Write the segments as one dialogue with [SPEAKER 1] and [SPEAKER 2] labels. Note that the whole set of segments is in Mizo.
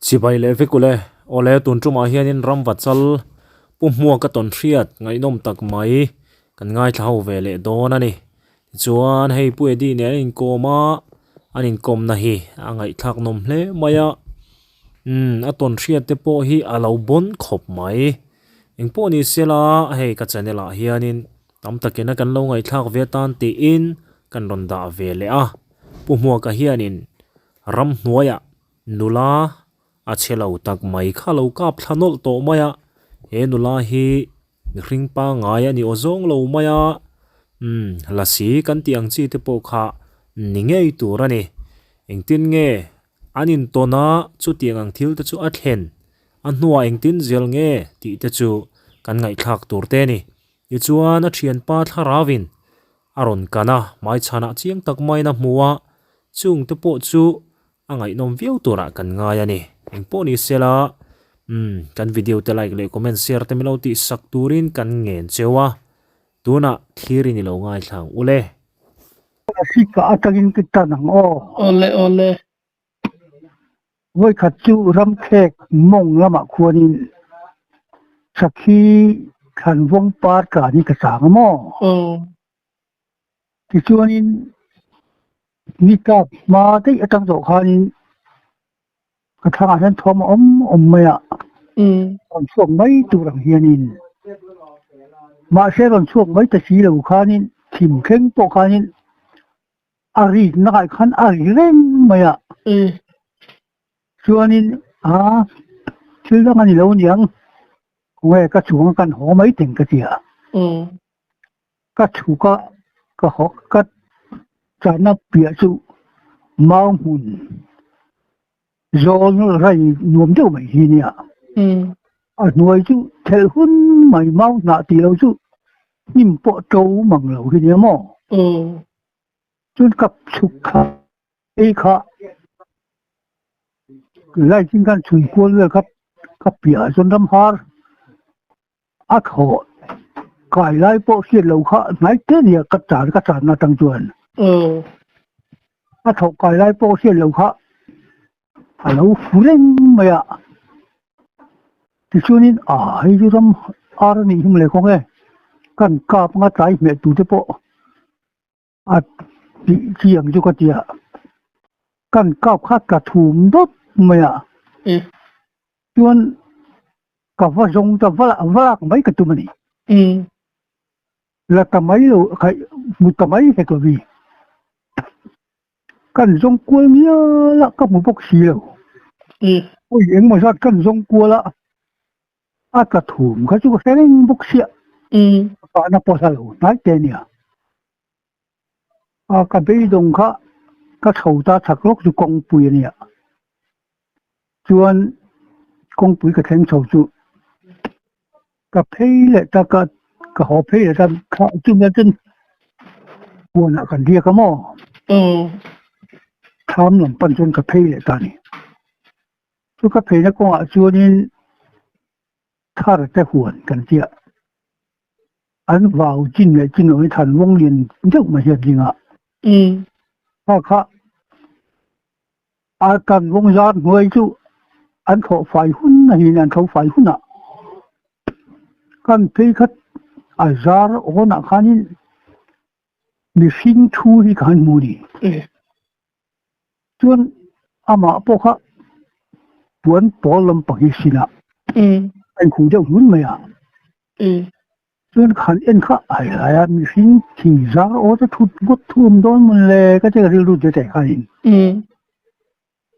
[SPEAKER 1] Chibai leh vek ule, awle tun tumah hianin ramvachal pu hmuaka tawn hriat ngaihnawm tak mai kan ngaithla ho ve leh dawn a ni. Tichuan hei Pu Eddie nen an inkawm a, an inkawmna hi a ngaihthlak nawm hle mai a, umm a tawn hriat te pawh hi a lo bawn khawp mai. Engpawh ni sela hei ka channel ah hianin tam takin a kan lo ngaihthlak ve atan tiin kan rawn dah ve leh a, Pu Hmuaka hianin ramhnuaiah Nula a chhe lo tak mai kha lo kap thla nawlh tawh mai a, he nula hi mihring pangngai a ni aw zawng lo mai a, umm lasi kan tih ang chi te pawh kha ni ngei tur a ni. Engtin nge an intawn a chutiang ang thil te chu a thlen a hnuah engtin zel nge tih te chu kan ngaihthlak tur te a ni. Tichuan a thianpa thlarauin a rawn kan a, hmaichhanah chiang tak maiin a hmu a, chung te pawh chu a ngaihnawm viau turah kan ngai a ni. Engpawh ni sela, umm, kan video te like leh comment share te milo tih sak turin kan ngen cheu a, tunah thlir in ilo ngaithla ang ule.
[SPEAKER 2] Sika atangin ka tan ang aw.
[SPEAKER 3] Awle awle.
[SPEAKER 2] Vawikhat chu ramkhek mawng lamah khuanin sakhi thlanvawng par tlan hi ka chang a maw? Tichuanin ni tlak hma daih atang zawh khanin ka thlangah hian thawm a awm awm mai a, rawn chhuak mai tur ang hianin mahse rawn chhuak mai ta si lo khanin thim thleng pawh khanin A rik nakai khan a ri reng mai a. Chuanin a thil dang a ni lo niang, khawnge ka chhung a kan haw mai teng ka ti a. Ka chhuk a, ka haw ka chana piah chu mau hmun zawl rai nuam deuh mai hi nia. A hnuai chu thelh hun mai mau hnah tih lo chu hnim pawh to mang lo hi nia maw? Chuan ka chhuk kha ei kha light in khan chhui kual vel kha ka piah ah chuan ramhar a thaw kai lai pawh hriat loh kha hnai te nia ka chan ka channa atang chuan a thaw kai lai pawh hriat loh kha a lo fu reng mai a tichuanin a hei chu ram ar a nih hi mawle kawng e kan kap anga tlai hmeh tur te pawh. A tih chi ang chu ka ti a, kan kap kha tla thum dawt mai a, chuan ka va zawng ta va va lak mai ka tum a ni. La ta mai lo khaih hmu ta mai hek lo vi. Kan zawng kual ngial a ka hmu bawk si lo. Ui engmaw zat kan zawng kual a, A tla thum kha chu ka hre reng bawk sia. Ka pahna pawh hla lo hnai te nia. A ka beidawng kha ka chho ta chak lawk chu kawngpui a nia. Chuan kawngpui ka thleng chho chu ka phei leh ta ka ka haw phei leh ta thlah chumi ah chuan huanah kan riak a maw? Thlam lam pan chuan ka phei leh ta a ni. Chu ka pheina kawngah chuanin thar te huan kan tia. An vau chin leh chin lohin than vawng lian deuh mai hi a ding a. Kha kha a tan vawng zar hnuai chu an thlawh fai hun a niin an tho fai hunah kan phei khat a zar awnah khanin mihring thu hi ka han hmu a ni. Chuan amah pawh kha puan pawl lampang hi sin a, a inkhuh deuh hlun mai a. Chuan khan en kha a helai a, mihring thing zar aw te thut ngawt thu awm dawn mawn le ka ti ka rilru te te khanin.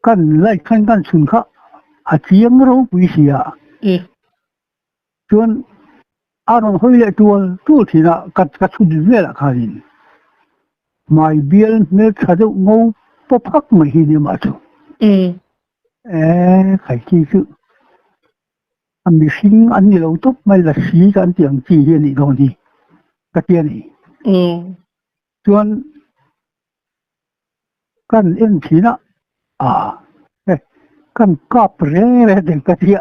[SPEAKER 2] Kan light khan kan chhun kha a chiang ropui si a. Chuan a rawn hawi leh tual tual thin a, ka ka chhun velah khanin hmai bial hmeltha deuh ngo paw phak mai hi nia mah chu. E khaikhi chu a mihring an ni lo tawp mai la si ka an tih ang chi hi a nih dawn hi ka ti a ni. Chuan Kan en thin a, ah he kan kap reng reng teng ka tia.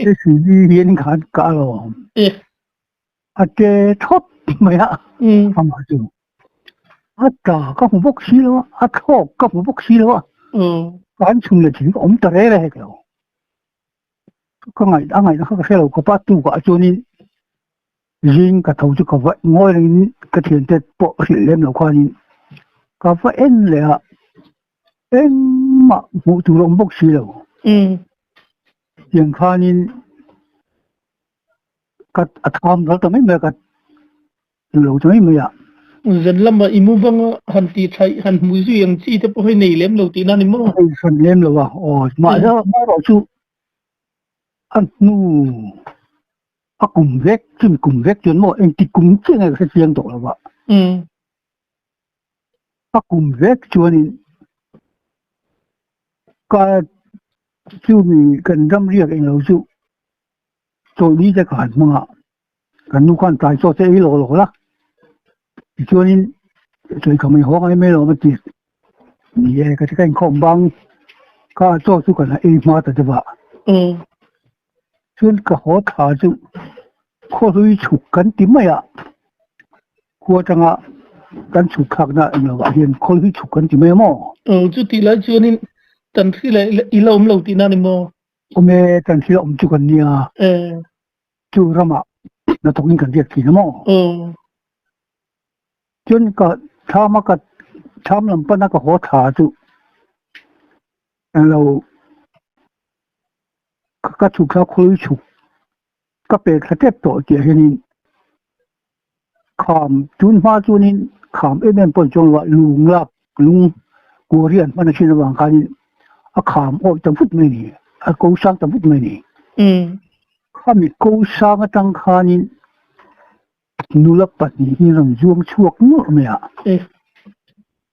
[SPEAKER 2] JCB hian khan ka alawm. A te thawt mai a, amah chu. A tla ka hmu bawk si lo a, a thlawk ka hmu bawk si lo a. Ka han chhun leh thin ka awm ta reng reng hek lo. Ka ngaih a ngaihna kha ka hre lo khawp a, tukah chuanin zing ka tho chu ka va ngawi rengin ka thiante pawh hrilh lem lo khanin ka va en leh a, engmah hmuh tur a awm bawk si lo. Tiang khanin ka a tham dal ta mai mai a ka lo ta mai mai a.
[SPEAKER 3] Zan lama i mu banga han ti thaih han hmui zui ang chi te pawh hi nei lem lo tihna ni maw?
[SPEAKER 2] Nei hran lem lo a, aw mahse amaherawh chu a hnu a kum vek chumi kum vek chuan maw engti kum chiah nge ka hre chiang tawh lo va. A kum vek chuanin ka chumi kan ram riak englo chu chawlhni te ka han hmang a. Kan nu khan tlai chaw che ei lawk lawk la, tichuanin sawi kha mai haw ngai mai lo a ti. Ni e, ka ti ka inkhawm bang kha chaw chu kan ei hma ta deuh a. Chuan ka haw thla chu khawhlui chhuk kan ti mai a, khua atanga kan chhuk thlakna eng lovah hian khawhlui chhuk kan ti mai a maw?
[SPEAKER 3] Chutih lai chuanin tan hri leh i la awm lo tihna ni maw?
[SPEAKER 2] Awm e, tan hri la awm chu kan nia. Chu ramah hnathawkin kan riak thin a maw? Chuan ka thlam a ka thlam lam pana ka haw thla chu englo ka chhuk thla khawi chhuk ka pe thla tep tawh tih ah hianin kham tun hma chuanin kham em em pawh chuan lung lak lung kuari an hman a thin avang khanin a kham awih ta vut mai a ni a ko sang ta vut mai a ni. Khami ko sang atang khanin nula pahnih hi rawn zuang chhuak nuah mai a.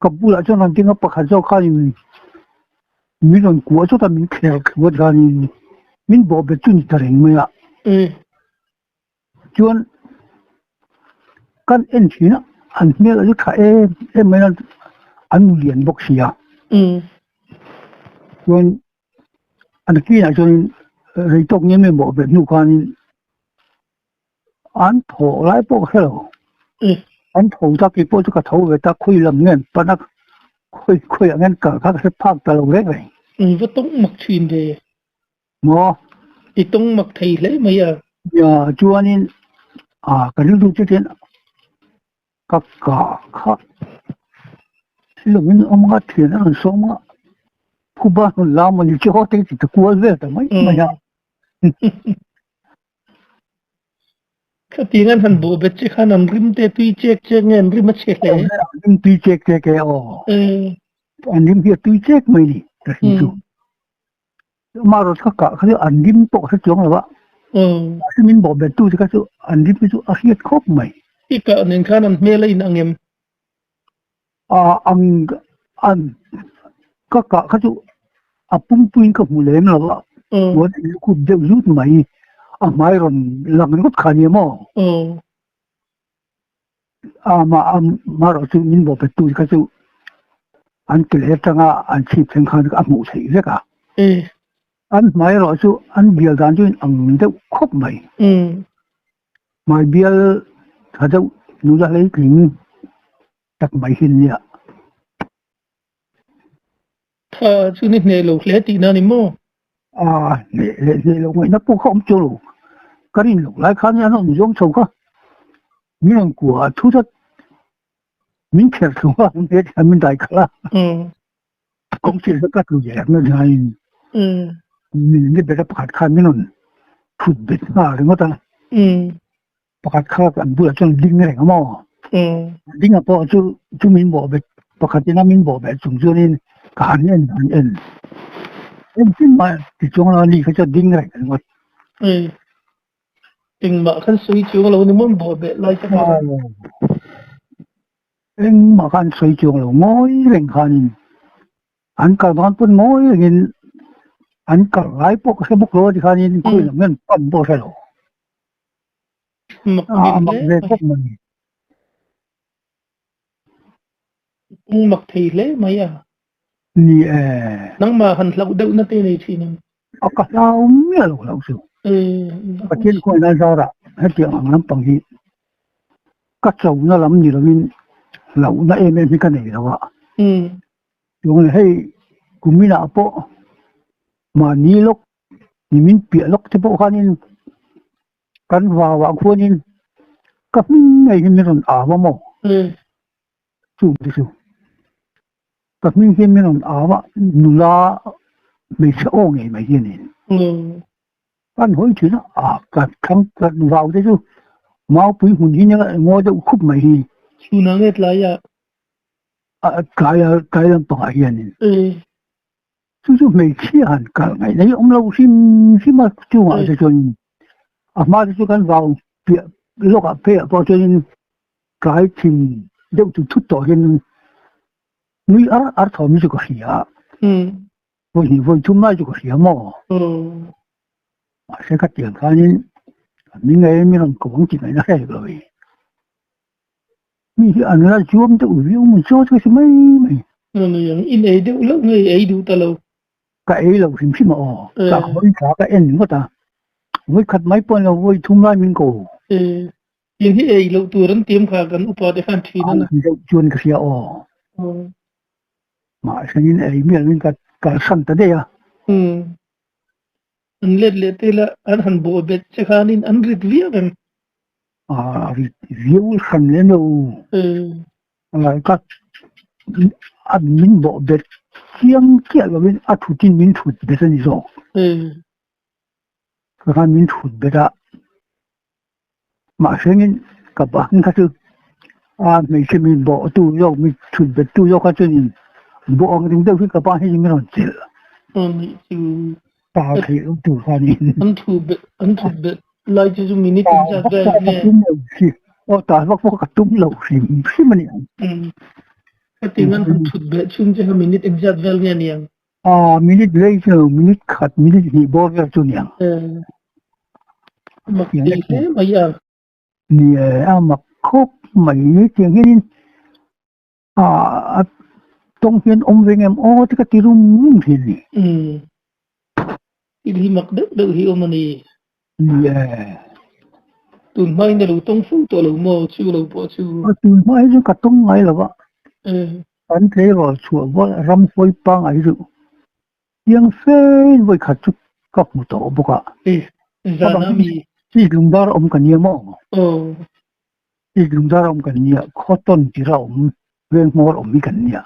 [SPEAKER 2] Ka bulah chuan rawn ding a pakhat zawk khanin min rawn kuah chawt a min kher khuat khanin min bawh bet chu ni ta reng mai a. Chuan kan en thin a, an hmel a chu tha em em mai a, an nu lian bawk si a. Chuan an kinah chuan rei tawk nge mai mawh ve hnu khanin an thawh lai pawh ka hre lo. An tho ta kei pawh chu ka tho ve ta, khawi lam nge an pan a, khawi khawiah nge an kal kha ka hre phak ta lo reng reng.
[SPEAKER 3] Va tawng mak thin ve.
[SPEAKER 2] Maw?
[SPEAKER 3] I tawng mak thei hle mai a.
[SPEAKER 2] Nia, chuanin a ka rilru chu chuan ka kah kha thil awm anga thian a rawn sawm a, phuba rawn la mawni chu haw te ti ta kual vel ta mai mai a.
[SPEAKER 3] Khatiang an han bawh bet che khan an rim te tui chek chek nge an rim a chhe hle?
[SPEAKER 2] An rim tui chek chek e aw. An rim hi a tui chek mai ni ka hria chu. Amaherawh chu ka kah kha chu an rim pawh ka hre chuang lo a, mahse min bawh bet tu te kha chu an rim hi chu a hriat khawp mai.
[SPEAKER 3] I kah nen khan an hmel a in ang em?
[SPEAKER 2] A ang an ka kah kha chu a pumpuiin ka hmu lem lo a, chuan in kut deuh zut mai a hmai rawn lang ringawt kha a nia maw? Amah amaherawh chu min bawh bet tu te kha chu an ke leh atanga an chhip thleng khan a hmuh theih vek a. An hmai erawh chu an bial dan chu in ang deuh khawp mai. Hmai bial tha deuh nula hleitling tak mai hi an nia.
[SPEAKER 3] Tha chu ni hneh lo hle tihna ni maw?
[SPEAKER 2] A hneh leh hneh loh ngaihna pawh kha awm chu lo. Ka rin loh lai khan an rawn zawng chho kha. Min rawn kuah a thu zat. Min kher thlu a, min hmet hian min dai khalh a. Kawng thil kha ka tlu ve ang a hian min ni ber a pakhat khan min rawn thut bet nghal ringawt a. Pakhat kha an bulah chuan ding reng a maw? Ding a pawh chu chu min bawh bet pakhat ina min bawh bet chung chuanin ka han en han en. Engtin mah ti chuang lo a ni kha chuan ding reng ringawt.
[SPEAKER 3] Engmah khan sawi chuang lo ni maw bawh bet lai te khan.
[SPEAKER 2] Engmah khan sawi chuang lo ngawi reng khanin an kal dawn pawn ngawi rengin an kal lai pawh ka hre bawk lo a ti khanin khawi lam hian pan pawh hre lo. A mak ve khawp mai.
[SPEAKER 3] Pung mak thei hle mai a.
[SPEAKER 2] Ni e.
[SPEAKER 3] Nangmah han hlauh deuh na te nei thin em?
[SPEAKER 2] A ka hlau miah lo hlauh chu. Pathian khuaina zarah hetiang ang lampang hi ka chona lam ni lovin hlauhna em em hi ka nei lo a. Chuan hei. Kuminah pawh mahni lawk nimin piah lawk te pawh khanin kan vauah khuanin ka hming ngei hi min rawn au a maw? Chung te chu ka hming hian min rawn au a, nula hmeichhe aw ngei mai hi a ni. Kan hawi thin a, ah ka thlang ka vau te chu maupui hmun hi nia ngaw deuh khup mai hi.
[SPEAKER 3] Chhunah nge tlaiah?
[SPEAKER 2] Tlai tlai lampangah hianin. Chu chu hmeichhia han kal ngaih na hi awm lo hrim hrim a chungah te chuanin a hma te chu kan vau piah lawkah pheiah pawh chuanin tlai thim deuh chu thut tawh hianin nui ar ar thawm hi chu ka hria a. Vawi hnih vawi thum lai chu ka hria maw? Mahse ka tiang khanin ka hming e mi rawn ko ang tih ngaihna hre hek lo i. Mi hi an la zuam deuh viau mai chaw chu ka si mai mai.
[SPEAKER 3] Ani ang in ei deuh loh nge i ei duh ta lo?
[SPEAKER 2] Ka ei lo hrim hrim a aw. Ka hawi thla ka en ngawt a. Vawi khat mai pawh lo vawi thum lai min ko.
[SPEAKER 3] Tiang hi ei loh tur an tiam kha kan upa te khan thin a na.
[SPEAKER 2] Deuh chuan ka hria aw. Mahse in ei mial in ka kalsan ta daih a.
[SPEAKER 3] An let leh te la an han bawh bet che khanin an rit viau em?
[SPEAKER 2] A rit viau hran lem lo. Ka a min bawh bet chiang chiah lovin a thutin min thut bet a ni zawk. Ka khan min thut bet a. Mahse in ka ban kha chu a hmeichhe mi bawh tu zawk mi thut bet tu zawk kha chuan in bawh ang ding deuh hi ka ban hi min rawn chelh.
[SPEAKER 3] Anih chu.
[SPEAKER 2] Pa theih loh tur kha niin.
[SPEAKER 3] An thu bet an thut bet lai chu chu minute in zat vel nge.
[SPEAKER 2] Aw ta vak vak ka tum lo hrim hrim a ni ang.
[SPEAKER 3] Hetiang an han thut bet chhung che kha minute engzat vel nge niang?
[SPEAKER 2] A minute lei chu minute khat minute hnih bawr vel chu niang.
[SPEAKER 3] Mak thei hle mai a.
[SPEAKER 2] Ni e, a mak khawp mai tiang hianin a tawng hian awm ve ngem aw te ka ti rum rum thin ni.
[SPEAKER 3] Umm. Thil hi mak deuh deuh hi awm a ni.
[SPEAKER 2] Ni e.
[SPEAKER 3] Tun hmain a lo tawng fo tawh lo maw chu lo pawh chu.
[SPEAKER 2] Tun hma hi chu ka tawng ngai lo a. Kan tleirawl chhuah vawi ram hawi pangai duh chiang fein vawi khat chu ka hmu tawh bawk a. Chi lungdar awm ka nia maw? Chi lungdar awm kan nia, khaw tawn tira awm, veng hmawr awm hi kan nia.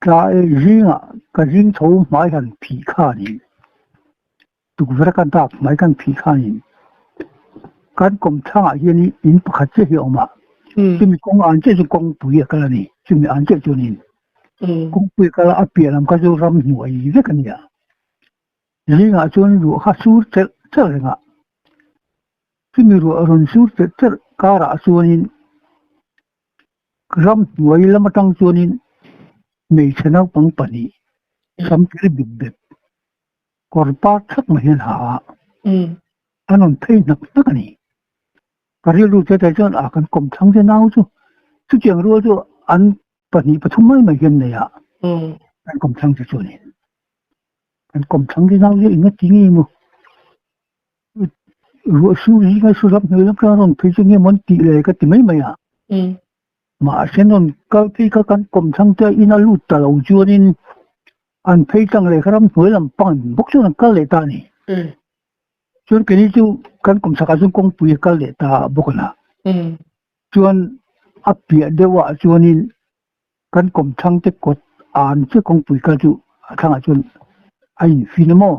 [SPEAKER 2] Tlai zingah ka zing tho hmai han phih khanin, tukverh ka dak hmai kan phih khanin kan kawmthangah hian in pakhat chiah hi a awm a, chumi kawng an chiah chu kawngpui a kal a ni, chumi an chiah chuanin kawngpui a kal a, a piah lam kha chu ramhnuai vek a ni a, zingah chuan ruah kha sur chelh chelh reng a, chumi ruah rawn sur chelh chelh karah chuanin Ramhnuai lam atang chuanin hmeichhe naupang pahnih samkir bik bek kawr par thak mai hian ha a, an rawn phei hnak hnak a ni. Ka rilru che te chuan a kan kawm thlang che nau chu chutiang rual chu an pahnih pathum mai mai hian nei a, kan kawm thlang che chuanin kan kawm thlang che nau chu eng nga ti nge maw Ruah su hi ngai su ram hnuai lam kha rawn phei chu nge maw an tih le ka ti mai mai a. Mahse rawn kal phei kha kan kawm thlang te a in a lut ta lo chuanin an phei tlang leh kha ram hnuai lam pang bawk chuan an kal leh ta a ni. Chuan keini chu kan kawm chhakah chuan kawngpui a kal leh ta bawk a na. Chuan a piah deuhah chuanin kan kawm thlang te kawt an chiah kawngpui kal chu a thlangah chuan a infin a maw?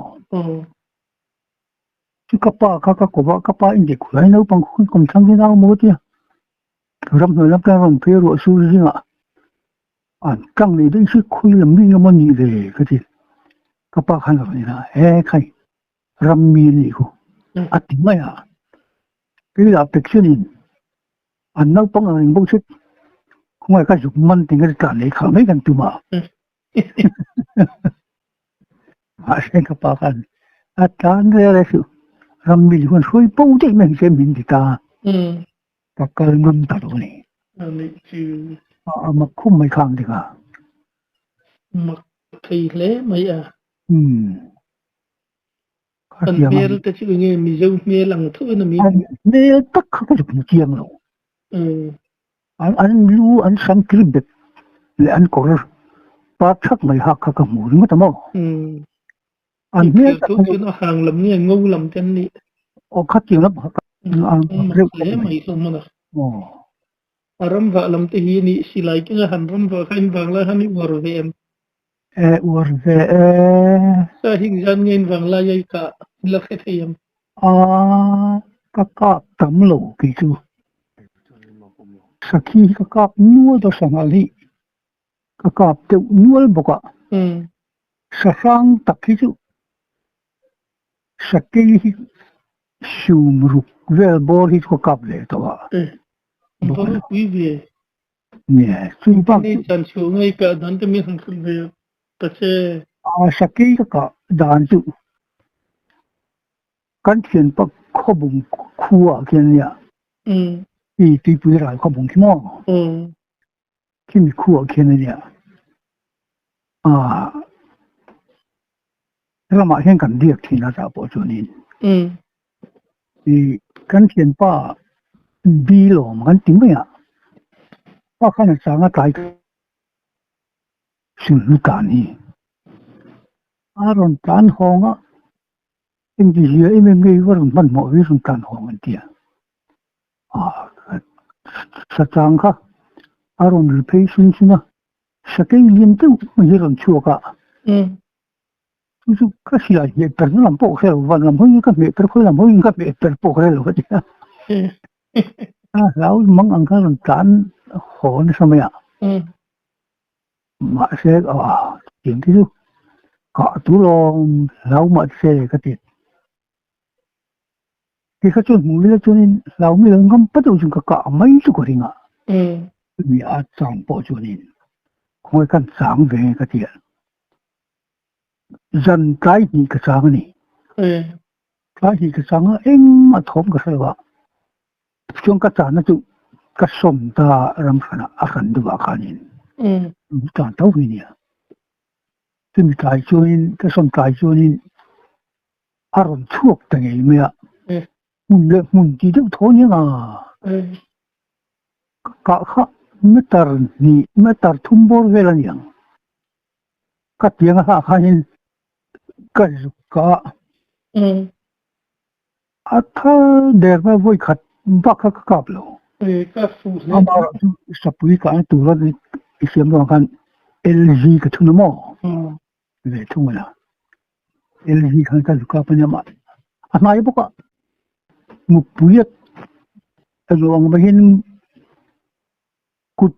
[SPEAKER 2] Chu ka pa kha ka kawp a, ka pa in dek hulai naupang khu kan kawm thlang hian au maw tia ramhnuai lam tan rawn phei ruah sur zingah an tlang leh daih si khawi lam mi emaw nih ve ka ti. Ka pa khan a rawn in a, he khai ram mi a nih khu a ti mai a. Kei lah pek chuanin an naupang ang reng bawk chu khawngaih ka zuk man ting a tlan leh kha mai kan tum a. Mahse ka pa khan a tlan rel a suh ram mi chuan hruai po daih mai ang che min ti ta ka kal ngam ta lo a ni. A mak khum mai kha ang dik a.
[SPEAKER 3] Mak thei hle mai a. Kan hmel te chu enge Mizo hmel ang tho in a mi.
[SPEAKER 2] Hmel tak kha ka zuk hmu chiang lo. An lu an sam kir bet leh an kawr. par thak mai hak kha ka hmu ringawt a maw? An hmel tak
[SPEAKER 3] kha chu a hang lam nge ngo lam te an nih.
[SPEAKER 2] Aw khatiang lam kha an reuh khawp
[SPEAKER 3] mai. Mai hlawm a. Aw. A ram vah lam te hi ni silai kenga han ram vah kha in vang lai han i uar ve em?
[SPEAKER 2] E uar ve e.
[SPEAKER 3] Sa hing zan nge in vang lai ai ka la hre thei em?
[SPEAKER 2] A ka kap tam lo kei chu. Sakhi hi ka kap nual daw sanghal hi ka kap deuh nual bawk a. Sahrang tak hi chu sakei hi sum ruk vel bawr hi chu ka kap ve tawh a.
[SPEAKER 3] Pui ve.
[SPEAKER 2] Nge chu bak
[SPEAKER 3] chu. Chan chu ngai ka dan te mi han khul ve ta che.
[SPEAKER 2] A sakei ka kah dan chu kan thianpa khawbung khua ah khian nia i tuipui ral khawbung khi maw khimi khua ah khian ania ah ramah hian kan biak thin a zah pawh chuanin i kan thianpa bilawm kan ti mai a pa khan a chang a tlai sulhnu tlan hi a rawn tlan hawng a. Engti zia em em ngei va rawn hmanhmawh hi rawn tlan haw an ti a. Sa chang kha a rawn ri phei sun sun a, sakei lian deuh mai hi a rawn chhuak a. Chu chu ka silai hmeh per na lam pawh ka hre lo, van lam hawiin ka hmeh per, khawi lam hawiin ka hmeh per pawh ka hre lo a ti a. A hlau mang ang kha rawn tlan haw nasa mai a. Mahse tiang te chu kah tur awm hlau mah se ka ti. Ti kha chuan hmuh ila chuanin hlau mi lo ngam pat deuh chuan ka kah mai chu ka ring a. Chumi a chang pawh chuanin khawngaih khan chang ve ka ti a. Zan tlai hnih ka chang a ni. Tlai hnih ka chang a engmah thawm ka hre lo a. Chuan ka chahna chu ka sawm ta ram hranah a hran deuh ah khanin tlan tho hi nia. Chumi tlai chuanin ka sawm tlai chuanin a rawn chhuak ta ngei mai a, hmun leh hmun tih deuh tho ania nga. Ka kah kha meter hnih meter thum bawr vel a niang. Ka tiang a hlah khanin ka zuk kah a. A thar der hma vawi khat bak kha ka kap lo. Amah chu sapui kahna tura i siam ruang khan LG ka thun a maw? Ve thung a la. LG khan ka zu kap a nia mah. A hnai bawk a. Mupui a zawh ang mai hian kut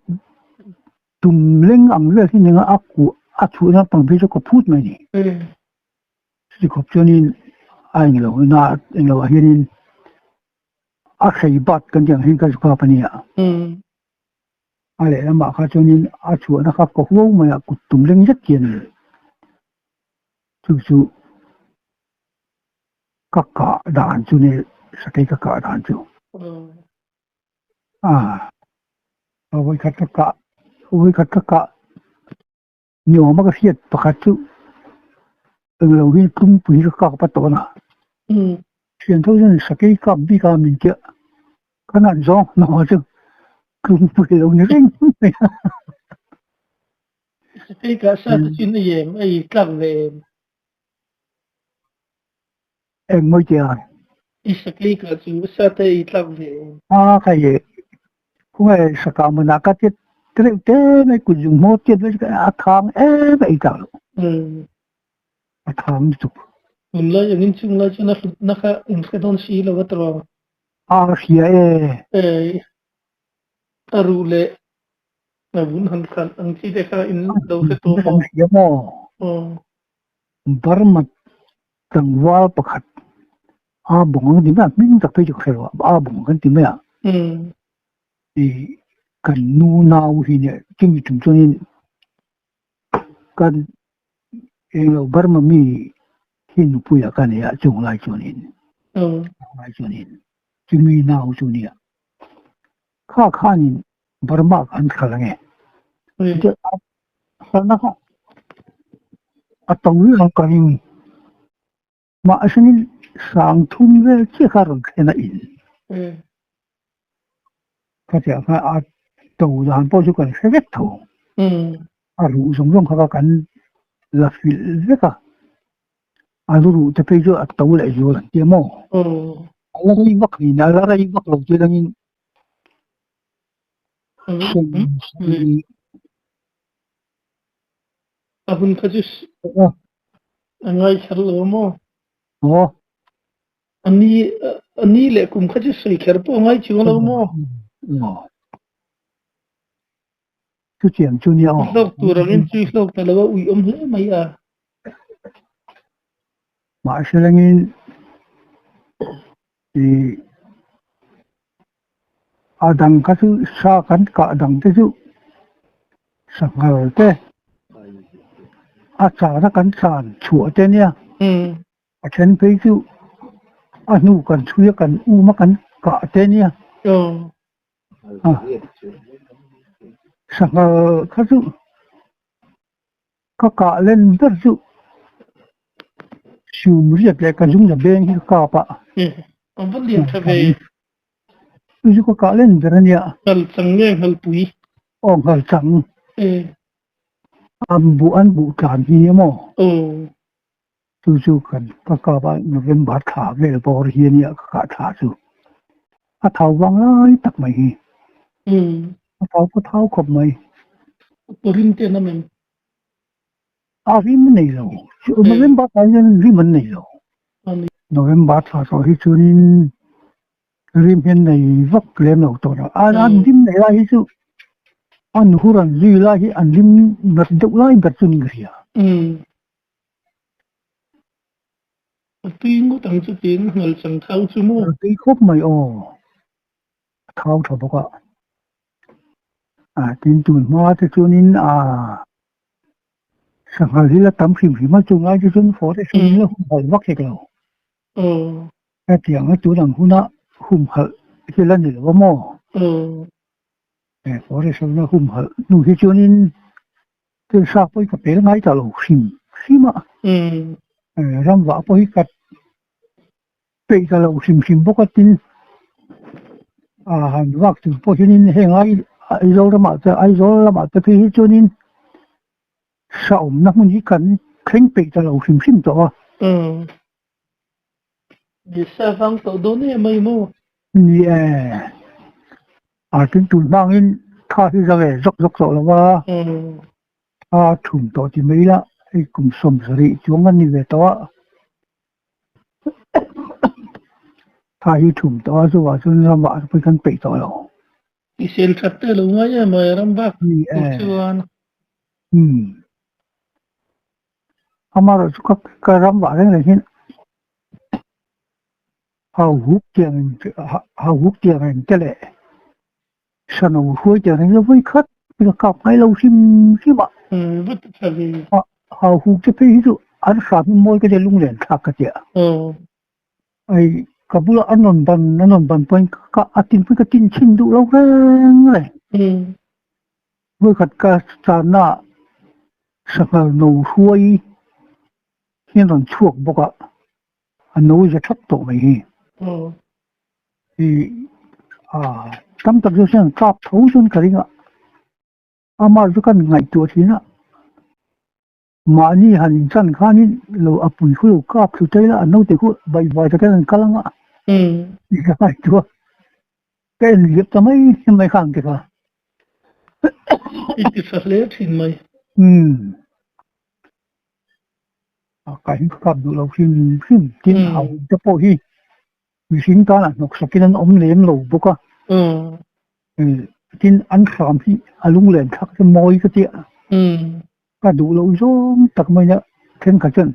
[SPEAKER 2] tum leng ang vel hi nia a kuah a chhuah na pang phei chu ka phut mai a ni. Chuti khawp chuanin a englo na englo ah hianin a hrei bat kan tih ang hian ka zukap a nia. A lehlamah kha chuanin a chhuahna kha ka huau mai a, kut tum leng zet hian chu chu ka kah dan chu ni sakei ka kah dan chu. A vawikhat ka kah vawikhat ka kah. Ni awm a ka hriat pakhat chu englo hi tlungpui hi ka kap a tawn a, thian tho chuan sakei kap bik a min tia ka nan zawng hnawh chu tlungpui lo ni reng mai a.
[SPEAKER 3] Sakei kah sa te chu nei em ei tlak ve em?
[SPEAKER 2] Eng mawi tia?
[SPEAKER 3] I sakei kah chu sa te ei tlak ve em?
[SPEAKER 2] A ka e Khungai sakah hmunah ka tiat reuh te mai kut zung hmawr tiat vek chu a thang em a ei tak lo. A thang lutuk.
[SPEAKER 3] Tunlai angin chunglai chuan a hlutna kha in hre dawn si lo a tawng.
[SPEAKER 2] A hria e.
[SPEAKER 3] E a ruh leh a vun han khalh ang chi te kha in lo hre tawh maw?
[SPEAKER 2] Kan hria maw? Burma tlangval pakhat A bawng ang ti mai a, hming tak phei chu ka hre lo a, a bawng kan ti mai a. I kan nu nau hi nia chumi tum chuanin kan englo Burma mi hi nupuiah ka nei a chung lai chuanin lai chuanin chumi nau chu nia kha khanin Burma kan thla ange hlalna kha a to ang ka ring. Mahsengin sang thum vel chiah kha rawn thlen a in. Khatiang kha a to dan pawh chu kan hre vek tho. A ruh zawng zawng kha kha kan la filh vek a, a lu ruh te phei chu a to leh zual an ti a maw? A la rei vak niin a la rei vak lo chu dangin
[SPEAKER 3] A hun kha chu a ngai kher lo a maw?
[SPEAKER 2] Aw.
[SPEAKER 3] A ni a ni leh kum kha chu sawi kher pawh a ngai chuang lo maw?
[SPEAKER 2] Aw. Chutiang chu nia aw.
[SPEAKER 3] Hlawk tur angin chui hlawk ta lo a ui awm hle mai a.
[SPEAKER 2] Mahse langin i a dang kha chu sa kan kah dang te chu sanghal te a chana kan chan chhuah te nia. A then phei chu a hnu kan chhui a kan um a kan kah te nia. Sanghal kha chu ka kah len ber chu sium riat leh ka zung la beng hi ka kap a.
[SPEAKER 3] A va lian tha ve.
[SPEAKER 2] Chu chu ka kah len ber a nia.
[SPEAKER 3] Nghal chang nge nghal pui?
[SPEAKER 2] Aw nghal chang. An buh an buh tlan hi emaw?
[SPEAKER 3] Aw.
[SPEAKER 2] Chu chu kan ka kap a November thla vel bawr hi a nia ka kah thla chu a thau vang lai tak mai hi. A thau pawh thau khawp mai.
[SPEAKER 3] Ka rim te an awm em?
[SPEAKER 2] A rim a nei lo. November thla hian rim an nei lo. November thla tawh hi chuanin rim hian nei vak lem lo tawh lo. An rim nei lai hi chu an hur an zui lai hi an rim nat deuh lai ber chu ni ka hria.
[SPEAKER 3] A tui ngawt ang chu tiin nghal chang thau chu maw?
[SPEAKER 2] A tui khawp mai aw. A thau tha bawk a. A tin tun hma te chuanin a sanghal hi la tam hrim hrim a, chung lai te chuan forest in la humhalh vak hek lo. Hetiang a tun ang huna humhalh hi la ni lo a maw? Forest in la humhalh hnu hi chuanin Thil hrâk pawh hi ka pel ngai ta lo hrim hrim a, ramvah pawh hi ka peih ta lo hrim hrim bawk a, tin han vak tur pawh hianin heng Aizawl ramah te Aizawl lamah te phei hi chuanin hrahawmna hmun hi kan thleng peih ta lo hrim hrim tawh a.
[SPEAKER 3] Nisa vang tawh dawn em mai maw?
[SPEAKER 2] Ni e, a tin tun hmangin tha hi za ve zawk zawk tawh lo a, tha thum tawh ti mai ila hei kum 70 chuang an ni ve tawh a, tha hi thum tawh a chuvah chuan ramah pawh kan peih tawh lo.
[SPEAKER 3] I sel that te lo ngai em mai ram bak chuan.
[SPEAKER 2] Amaherawh chu ka ka ram vah reng reng hian hau huk tiang in hau huk tiang reng te leh sano hruai tiang reng hi vawi khat ka kap ngai lo hrim hrim a. Hau huk te phei hi chu an hram hi mawi ka tia lunglen thlak ka tia. Hei ka bulah an rawn ban an rawn ban pawhin ka a tin pawhin ka tin chhin duh lo reng reng. Vawi khat ka channa ah Sanghal no hruai hian rawn chhuak bawk a, a no za thap tawh mai hi. I a tam tak chu hian kap tho chuan ka ring a, amah chu kan ngaihtuah thin a, mahni han inchan khanin lo a pui khu lo kap thlu ta ila a naute khu baihvai takin an kal ang a, i ka ngaihtuah ka en liap ta mai mai kha ang ti kha.
[SPEAKER 3] I ti tha hle thin mai.
[SPEAKER 2] Umm. A kai hi ka kap duh lo hrim hrim tin hau te pawh hi mihring tan a hnawk sakin an awm lem lo bawk a. Tin an hram hi a lunglen thlak te mawi ka tia. Ka duh loh zawng tak mai nia thenkhat chuan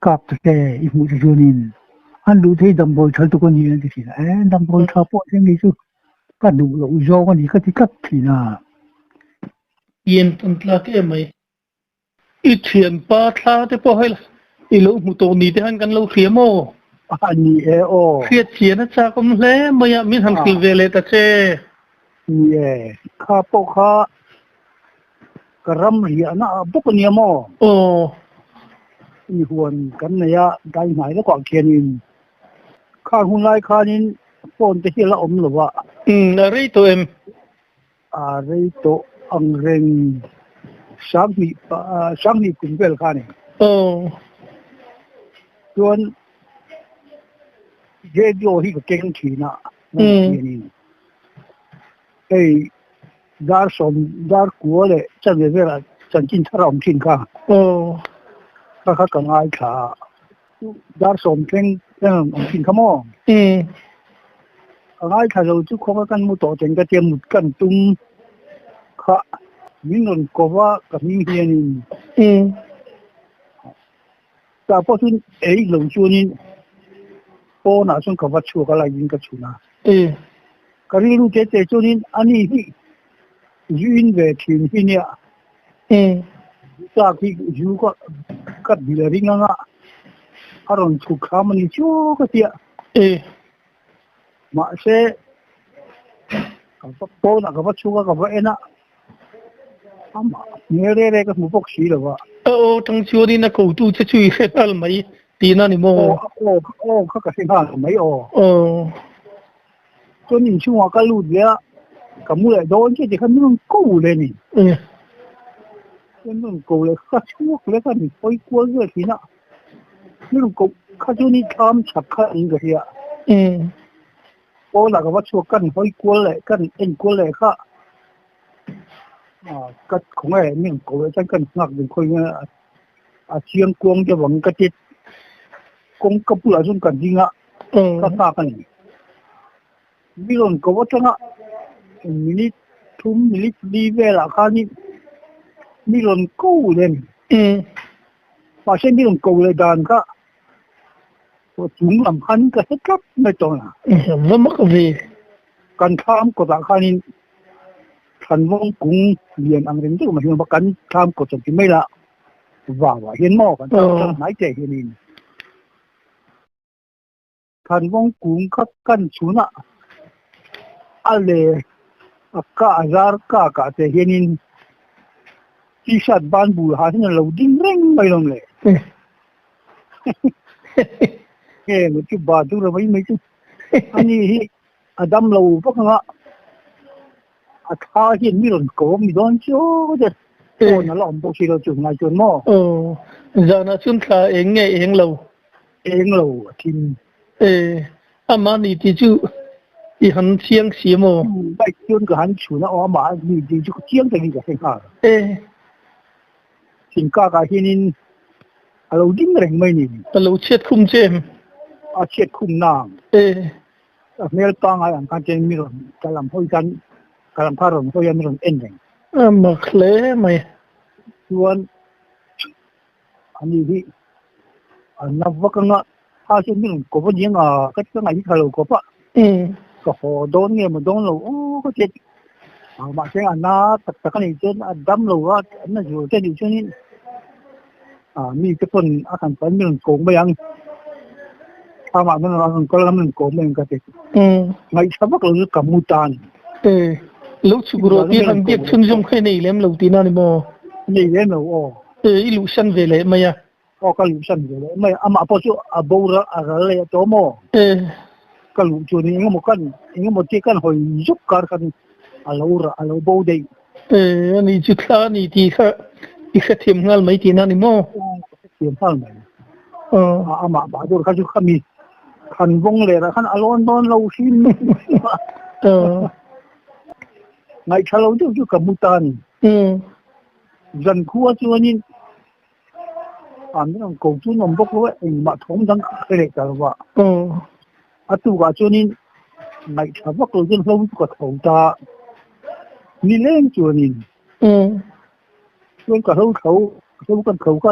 [SPEAKER 2] kap ta che i hmuh te chuanin an duh thei damdawi tha lutuk a ni an ti thin a, e damdawi tha pawh hian kei chu ka duh loh zawng a ni ka ti tlat thin a.
[SPEAKER 3] Ien tan tlak em mai. I thianpa thla te pawh hei i lo hmu tawh ni te han kan lo hria maw?
[SPEAKER 2] A ni e aw.
[SPEAKER 3] Hriat chian a chak awm hle mai a, min han hrilh ve leh ta che.
[SPEAKER 2] Ni e, kha pawh kha ka ram riahna ah bawk a nia maw?
[SPEAKER 3] Aw.
[SPEAKER 2] I huan kan nei a, dai hnai lawkah khianin khang hun lai khanin phone te hi a la awm lo a.
[SPEAKER 3] Umm, a rei tawh em?
[SPEAKER 2] A rei tawh ang reng. Sanghnih sanghnih kum vel kha a ni.
[SPEAKER 3] Aw.
[SPEAKER 2] Chuan radio hi ka keng thin a, hianin hei dar sawm dar kua leh chanve velah chanchin thar a awm thin kha.
[SPEAKER 3] Aw.
[SPEAKER 2] Kha kha ka ngaithla a, dar sawm thleng thleng a awm thin kha maw? Ka ngaithla lo chu khawnga kan mu tawh teng ka tia mut kan tum kha min rawn ko va ka hming hianin. Tah pawh chuan ei lo chuanin pawnah chuan ka va chhuak a laiin ka chhun a. Ka rilru te te chuanin ani hi zu in ve thin hi nia. Chak hi zu ka ka dil a ring anga a rawn chhuk thlam a ni chu ka tia. Mahse ka va pawnah ka va chhuk a ka va en a. Amah hmel reh reh ka hmu bawk si lo a.
[SPEAKER 3] A aw tang chuanin a kotu che chu i hre nghal mai tihna a ni maw?
[SPEAKER 2] Aw, aw, aw kha ka hre nghal mai aw.
[SPEAKER 3] Aw.
[SPEAKER 2] Chuan inchhungah ka lut leh a, ka mu leh dawn che tikhan min rawn ko leh a ni. Chuan min rawn ko leh kha ka chhuak leh ka ni hawi kual vel thin a, min rawn ko kha chuan i thlam chhak kha niin ka hria. Pawnah ka va chhuak kan hawi kual leh kan en kual leh kha ka khawngaih min ko leh chuan kan nghak ding khawi nge a chiang kuang deuh ang ka ti kawngka bulah chuan ka ding a ka nghak a ni. Mi rawn ko atanga minute thum minute li velah khanin mi rawn ko leh a ni. Mahse mi rawn ko leh dan kha Chung lam khan ka hre tlat mai tawh a.
[SPEAKER 3] Va mak ve.
[SPEAKER 2] Kan thlam kawtah khanin Thlanvawng kung lian ang reng deuh mai hian kan thlam kawt chuan ti mai la vauah hian maw kan thlam atang hnai teh hianin Thlanvawng kung kha kan chhunah a le a ka a zar kak ah te hianin t-shirt ban bul ha hian a lo ding reng mai lawm le. Nge maw chu ba dur a mai mai chu ani hi a dam lo vak anga a thla hian mi rawn ko mi dawn chu te phone a la awm bawk si lo chu ngai chuan maw.
[SPEAKER 3] Aw zanah chuan thla eng nge eng lo.
[SPEAKER 2] Eng lo a thim.
[SPEAKER 3] E amah ni tih chu i han chiang si maw.
[SPEAKER 2] Bike chuan ka han chhun a aw amah ni tih chu ka chiang takin ka hre nghal.
[SPEAKER 3] E.
[SPEAKER 2] Thingkakah hianin a lo ding reng mai ni.
[SPEAKER 3] A lo chhiat khum che em?
[SPEAKER 2] A chhiat khum nang.
[SPEAKER 3] E.
[SPEAKER 2] A hmel pangai ang khan chuan mi rawn ka lam hawi khan ka lam kha rawn hawi a mi rawn en reng.
[SPEAKER 3] A mak hle mai.
[SPEAKER 2] Chuan ani hi a na vak anga kha chuan mi rawn kawp a ni anga ka ti ka ngaih hi tha lo kawp a. Ka haw dawn nge maw dawn lo aw ka ti a mahse a na tak tak a nih chuan a dam lo a an na zual te nih chuanin ah mi te pawn a kan pan mi rawn ko mai ang thlamah min rawn kal lam rawn ko mai ang ka ti ngaihthla vak lo chu ka mu ta a ni.
[SPEAKER 3] E lo chhuk rawh tih han biak chhunzawm kha i nei lem lo tihna a ni maw?
[SPEAKER 2] Nei lem lo aw.
[SPEAKER 3] E i luhsan ve leh mai a.
[SPEAKER 2] Aw ka luhsan ve leh mai amah pawh chu a bora a ral leh tawh maw?
[SPEAKER 3] E.
[SPEAKER 2] Ka luh chuan engemaw kan engemaw te kan hawi zuk kar khan a lo rah a lo bo daih.
[SPEAKER 3] E ani chu thla a ni tih kha i hrethiam nghal mai tihna a ni maw?
[SPEAKER 2] Aw ka hrethiam nghal mai. A amah bah dur kha chu khami khan vawng lerah khan a lawn dawn lo hrim hrim a. Ngaihṭha lo deuh chu ka mu ta a ni. Zankhua chuanin A min rawn ko chu an awm bawk lo e, engmah thawm dang ka hre leh ta lo va. A tukah chuanin ngaihṭha vak lo chuan hlo chu ka tho ta a, nileng chuanin chuan ka hlo tho, hlo kan tho kha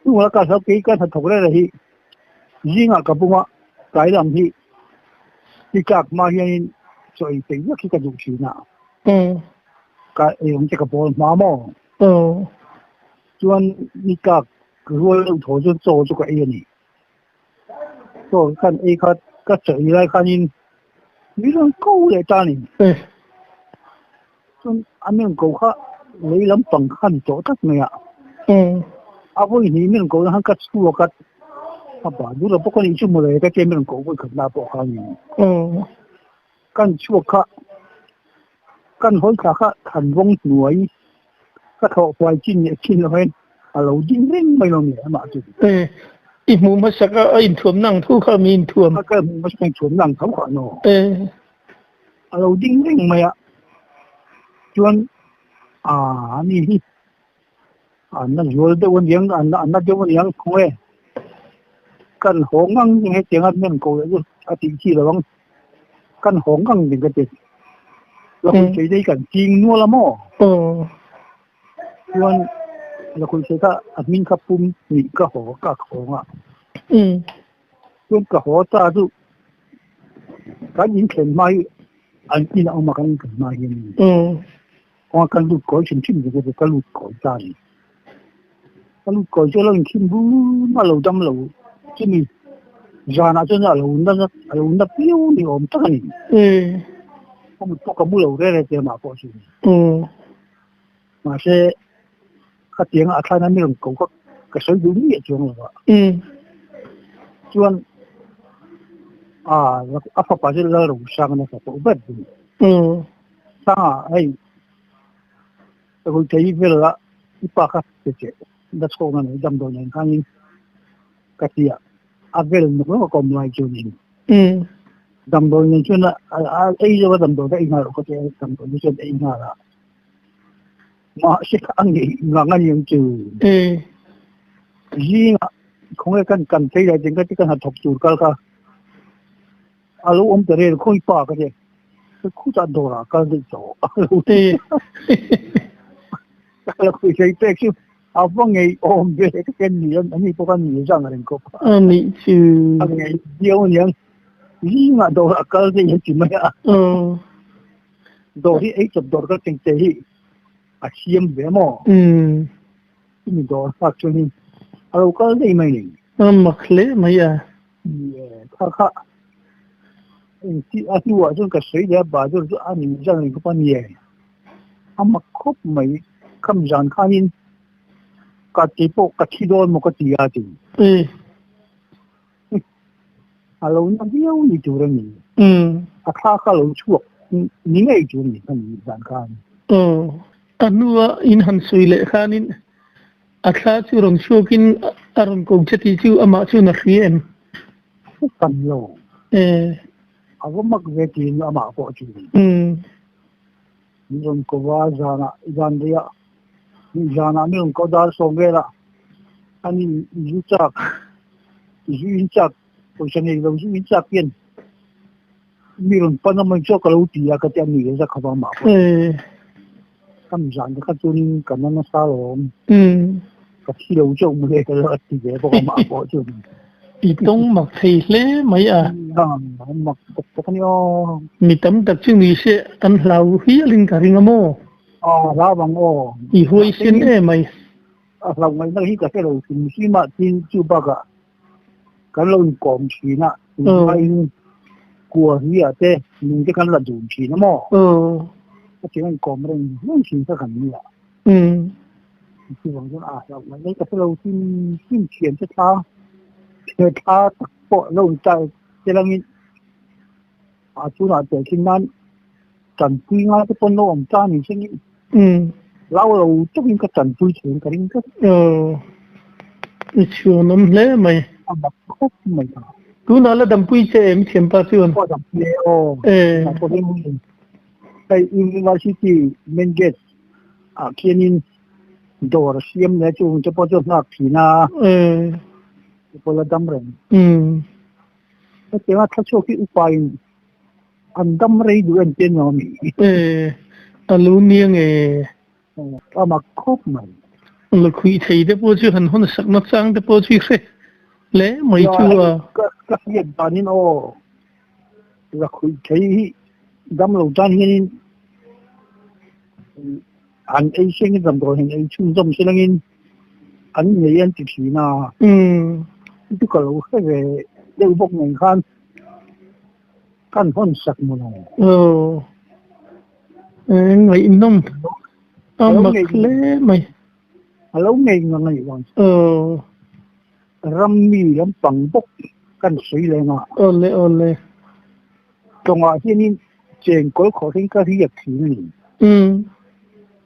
[SPEAKER 2] chungah ka hlo kei ka hnathawk reng reng hi zingah ka bung a, tlai lam hi hi tlak hma hianin chaw ei peih vek hi ka duh thin a, ka ei awm che ka bawl hma maw?
[SPEAKER 3] Aw.
[SPEAKER 2] Chuan ni tlak rual deuh thaw chuan chaw chu ka ei a ni. Chaw kan ei kha ka chaw ei lai khanin mi rawn ko leh ta a ni. Chuan a mi rawn ko kha lei lampang kha a ni tawh tlat mai a. A vawi hnih mi rawn ko na khan ka chhuak a, a bah dur a bawk a nih chu mawle ka tia mi rawn ko vawi khat na pawh kha a ni. Kan chhuak kha kan hawi thla kha Thanvawng hnuai. Ka thawh huai chin leh chin lo hian a lo ding reng mai lo nge amah chu.
[SPEAKER 3] E, i hmuh hmasak a, a inthuam nang tho kha mi inthuam.
[SPEAKER 2] Ka hmuh hmasak inthuam nang tho kha no.
[SPEAKER 3] E.
[SPEAKER 2] A lo ding reng mai a, chuan a ani hi a na zual deuh aniang, a na deuh aniang khaw nge. Kan haw ngang hetiang a men ko leh chu a tih chi lo ang. Kan haw ngang ding ka ti. Lakhuihthei te hi kan ching nual a maw?
[SPEAKER 3] Aw.
[SPEAKER 2] Chuan lakhuihthei kha a hming kha pum hnih ka haw ka khawng a. Chuan ka haw ta chu kan inthlen hma hi an inah awm a kan inthlen hma hian. Kawng a kan lut kawi hrim hrim chu ka lut kawi ta a ni. Ka lut kawi chu a lo inkhim bum a, a lo dam lo chumi zanah chuan a lo na a lo na piau ni awm tak a ni. Ka mut pawh ka mu lo reng reng tia mah pawh chu. Mahse khatianga a thlana mi rawn ko kha ka sawi duh miah chuang lo a. Chuan a fapa chu Lalrosanga nasa pawh ber chu. Sanga hei Ruithei hi vel a i pa kha pe che na chhawk na nei damdawi nen khanin ka ti a, a vel nuk nuk a kawm lai chuanin damdawi nen chuan a ei zo a damdawi ka ei nghal loh ka ti a, damdawi chu chuan ei nghal a mahse kha a ngei ngang a niang chu zingah khawnge kan kan phei lai cheng ka ti ka hnathawk tur kal kha A lo awm ta rel khawi pa ka ti. Khutah dawrah kal daih tawh a lo ti. Ka la khawi hlei pek chu a va ngeiawm ve ka ken ni a ni pawh ka ni zang reng khawp a.
[SPEAKER 3] A nih chu.
[SPEAKER 2] A ngei viau aniang. Zingah dawrah kal daih a ti mai a. Dawr hi ei chawp dawr ka chengte hi a siam ve maw? Chumi dawr nghak chuanin a lo kal daih mai ni.
[SPEAKER 3] A mak hle mai a.
[SPEAKER 2] Kha kha engti a hnuah chuan ka sawi leh a Bahadur chu a ning zan reng khawp a ni e. A mak khawp mai kham zan khanin ka ti pawh ka thi dawn maw ka ti a ti. A lo na viau ni tur a ni. A thla kha lo chhuak ni ngei tur a ni khami zan khan.
[SPEAKER 3] A hnua in han sawi leh khanin A thla chu rawn chhuakin a rawn ko che tih chu amah chuan a hria em?
[SPEAKER 2] Kan lo.
[SPEAKER 3] E.
[SPEAKER 2] A va mak ve tiin amah pawh chu. Min rawn ko va, zanah, zan reiah, zanah min rawn ko dar sawm velah ani zu chak, zu in chak, pawisa nei lo zu in chak hian mi rawn pan a mai chu ka lo ti a ka ti a, nui za khawp a amah pawh.
[SPEAKER 3] E.
[SPEAKER 2] Ka mi zan te kha chuanin ka na nasa alawm. Ka thi lo chauh mu le ka lo ti ve bawk a mah pawh chuan.
[SPEAKER 3] I tawng mak thei hle mai a.
[SPEAKER 2] Mak tak tak a ni aw.
[SPEAKER 3] Mi tam tak chu ni se an hlau hialin ka ring a maw?
[SPEAKER 2] Aw hlau ang aw.
[SPEAKER 3] I huaisen em mai.
[SPEAKER 2] A hlau ngaihna hi ka hre lo hrim hrim a, tin chu bakah kan lo inkawm thin a, tunlaiin kua hi ah te nung te kan la dun thin a maw? A cheng a inkawm reng reng thin kha kan nia. Chuvang chuan a hlauh mai mai ka hre lo tin tin thian te thla thla tak pawh lo intai te langin a chunah tehkhin nan tanpui ngai te pawn lo awm ta ni sengin lau lo takin ka tanpui thei ka ring tlat.
[SPEAKER 3] Aw, i chhuanawm hle mai.
[SPEAKER 2] A mak khawp mai ta.
[SPEAKER 3] Tunah la dampui che em thianpa chuan?
[SPEAKER 2] Aw dampui e aw.
[SPEAKER 3] E.
[SPEAKER 2] Hei University main gate ah khianin dawr a siam leh chung te pawh chu a nghak thin a.
[SPEAKER 3] E.
[SPEAKER 2] Te pawh la dam reng. Hetianga thla chhuak hi upain An dam rei duh em te nuam i.
[SPEAKER 3] E, a lo nia nge?
[SPEAKER 2] A mak khawp mai.
[SPEAKER 3] Lakhuih thei te pawh chu han hawn sakna chang te pawh chu i hre hle mai chu a.
[SPEAKER 2] Ka hriat danin aw, lakhuih thei hi dam lo tan hianin an ei sengin damdawi han ei chhunzawm se langin an nei an ti thin a. Chu ka lo hre ve deuh bawk nen khan. Kan hawn sak mu lo.
[SPEAKER 3] Aw. Ngaihnawm. A mak hle mai.
[SPEAKER 2] A lo ngei nga ngaih vang.
[SPEAKER 3] Aw.
[SPEAKER 2] Ram mi lampang bawk kan sawi leng a.
[SPEAKER 3] Awle awle.
[SPEAKER 2] Tawngah hianin chengkawl khawh hian ka riak thin a ni.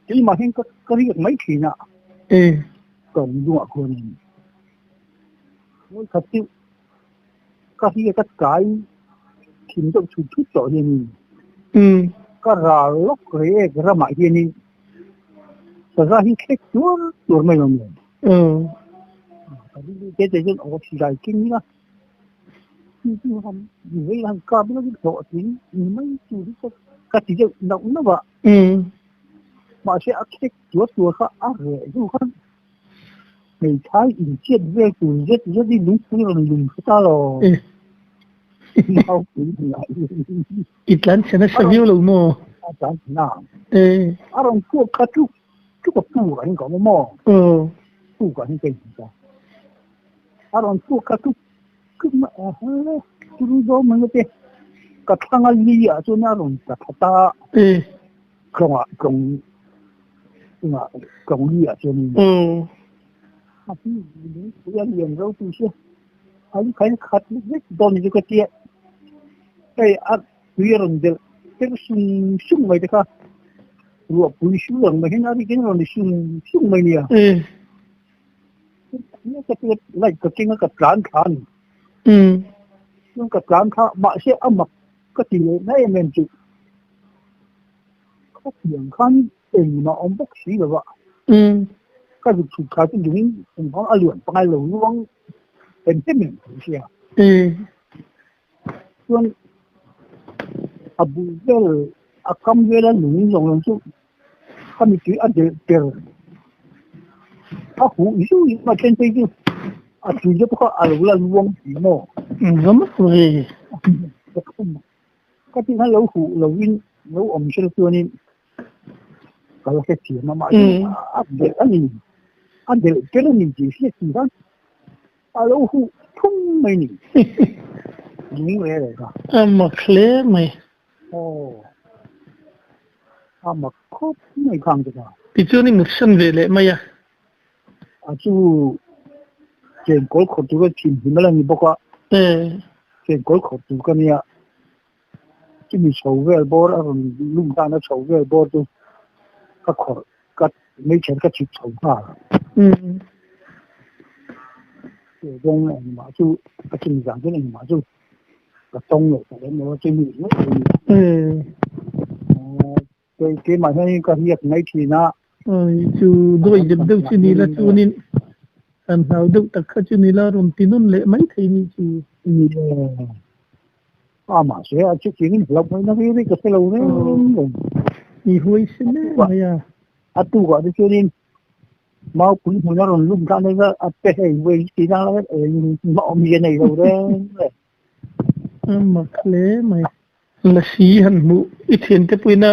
[SPEAKER 2] Keimah hian ka ka riak mai thin a. Ka awm dungah khuanin vawikhat chu ka riak a tlai thin deuh thut thut tawh hianin ka ral lawk rei ek ramah hianin saza hi thlek tuar tuar mai lo maw? Ka rilru te te chuan aw silai keng ila chu chu han vei han kap ila hlawh tling ni mai tur hi ka ti deuh nauh nauh a. Mahse a khek tuar tuar kha a reh hnu khan hmeithai inchiat vel tur zet zet hi lungpui rawn lum hre ta lo. Naupui hmuh ah hian.
[SPEAKER 3] I tlan chhe nasa viau lo maw?
[SPEAKER 2] A tlan chhe na. A rawn puak kha tluk tluk a puk ah hian ka awm a maw? Puk ah hian ka inhmu ta. A rawn puak kha tluk tluk mai a he turu dawn mai te ka thlang a li ah chuan a rawn tla thla ta. Tlawngah tlawng chungah tlawng li ah chuan a hi lungpui a lian ropui sia a lu khain khat vek dawn ni chu ka tia hei a tui a rawn delh tir sung sung mai te kha ruahpui su ang mai hian a rik in a rawn ri sung sung mai nia ka tia light ka keng a ka tlan thla a ni chuan ka tlan thla mahse a mak ka ti leh na em em chu. Khawpiang khan engmah awm bawk si lo a. Ka zuk chhut kha chu lung engvang a luan pangai lo luang em em em thei sia. Chuan a bul vel a kam vela lung zawng zawng chu ka mittui a delh per a huh zui a then phei chu a tui te pawh kha a lo la luang si maw.
[SPEAKER 3] Engzawm ve.
[SPEAKER 2] Ka tih khan lo huh lovin lo awm sel chuanin ka la hrethiam a, mahse a delh a ni, a delh tel a ni tih hriat tih khan a lo huh thum mai ni. Lung reh reh kha.
[SPEAKER 3] A mak hle mai.
[SPEAKER 2] Aw, a mak khawp mai khang te kha.
[SPEAKER 3] Tichuan i mutsan ve leh mai a.
[SPEAKER 2] A chu chenkawl khawp tur ka thin hlim a la ni bawk a, chenkawl khawp tur ka nia, chumi chho vel bawr a rawn lum tan a chho vel bawr chu ka khawrh ka meichher ka chhip chho nghal. Chu zawng engmah chu a chumi zan chuan engmah chu ka tawng leh ta lem lo a, chumi mai a ni. Kei keimah hian ka hriat mai thin a.
[SPEAKER 3] Oi chu dawi deuh deuh chu ni la chuanin kan hlau deuh tak kha chu ni la rawn ti nawn leh mai thei ni chu.
[SPEAKER 2] Ni e. A mahse a chu chingin hlauh mai na ri ri ka hre lo reng reng.
[SPEAKER 3] I huai sin em mai a.
[SPEAKER 2] A tukah te chuanin maupui hmun a rawn lum tan a a pe hei vei ti dang la eng awm hi a nei lo reng reng.
[SPEAKER 3] A mak hle mai. Lasi han hmuh i thiante puina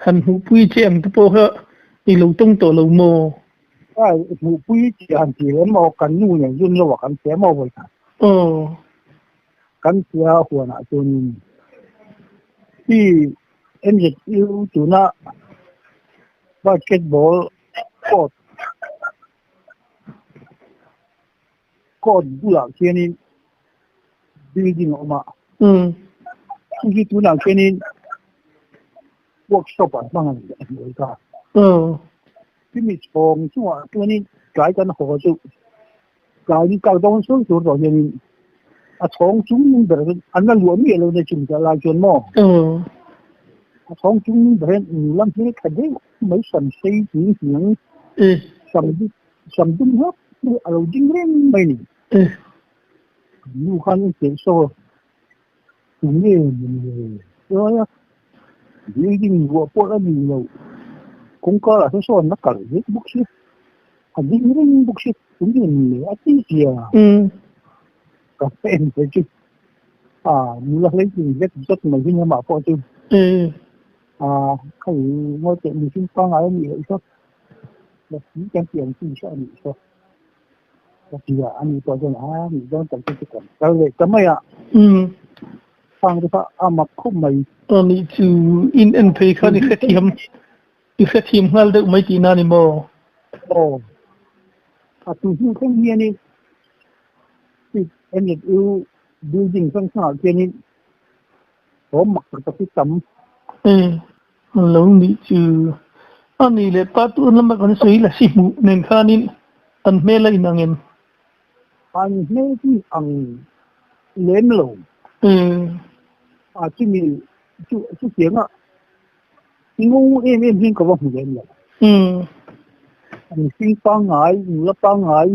[SPEAKER 3] han hmuhpui che ang te pawh kha i lo tawng tawh lo maw?
[SPEAKER 2] Ai, hmuhpui che han ti lem maw? Kan nu nen zun lo a kan hria maw vawikhat?
[SPEAKER 3] Aw.
[SPEAKER 2] Kan hria huanah chuanin hi MZU tuna basketball court Court bulah khianin building a awm a. Chu hi tunah khianin workshop ah hmang a ni a hnuai kha. Chumi chhawng chungah chuanin tlai kan haw chu tlai ni kal dawn sawi tur tawh hianin a chhawng chung ber chu an la luah miah lo nia chumi te lai chuan maw. A chhawng chung ber hian in lam hi tha deuh mai sam sei tui hniang sam Sam dum hlawk chu a lo ding reng mai ni. Nu khan in telh saw tu nge ni le chuai a, building ruah pawh a ni lo, kawngka ah saw sawn a kal vek bawk si, a ding reng bawk si, tu nge ni le a ti sia. Ka en ve chu a nula hleitling zet zet mai hi amah pawh chu a khawi ngawi teh mihring pangngai a nih loh saw. Lasi kan tih ang chi hre a nih saw. Ka ti a, ani pawh chuan a nih dawn tak chu kan kal leh ta mai a. Khang te kha a mak khawp mai.
[SPEAKER 3] Ani chu in en phei khan i hrethiam i hrethiam nghal deuh mai tihna a ni maw?
[SPEAKER 2] Aw. A tu hnu thleng hianin NSU building hrang hrangah khianin thawm mak tak tak hi tam.
[SPEAKER 3] Lo nih chu. A ni leh pa tun lama kan sawi la si hmuh nen khanin an hmel a inang em?
[SPEAKER 2] An hmel chu ang lem lo. A chumi chu chutianga ngo em em hian ka va hmu lem lo. Mihring pangngai, nula pangngai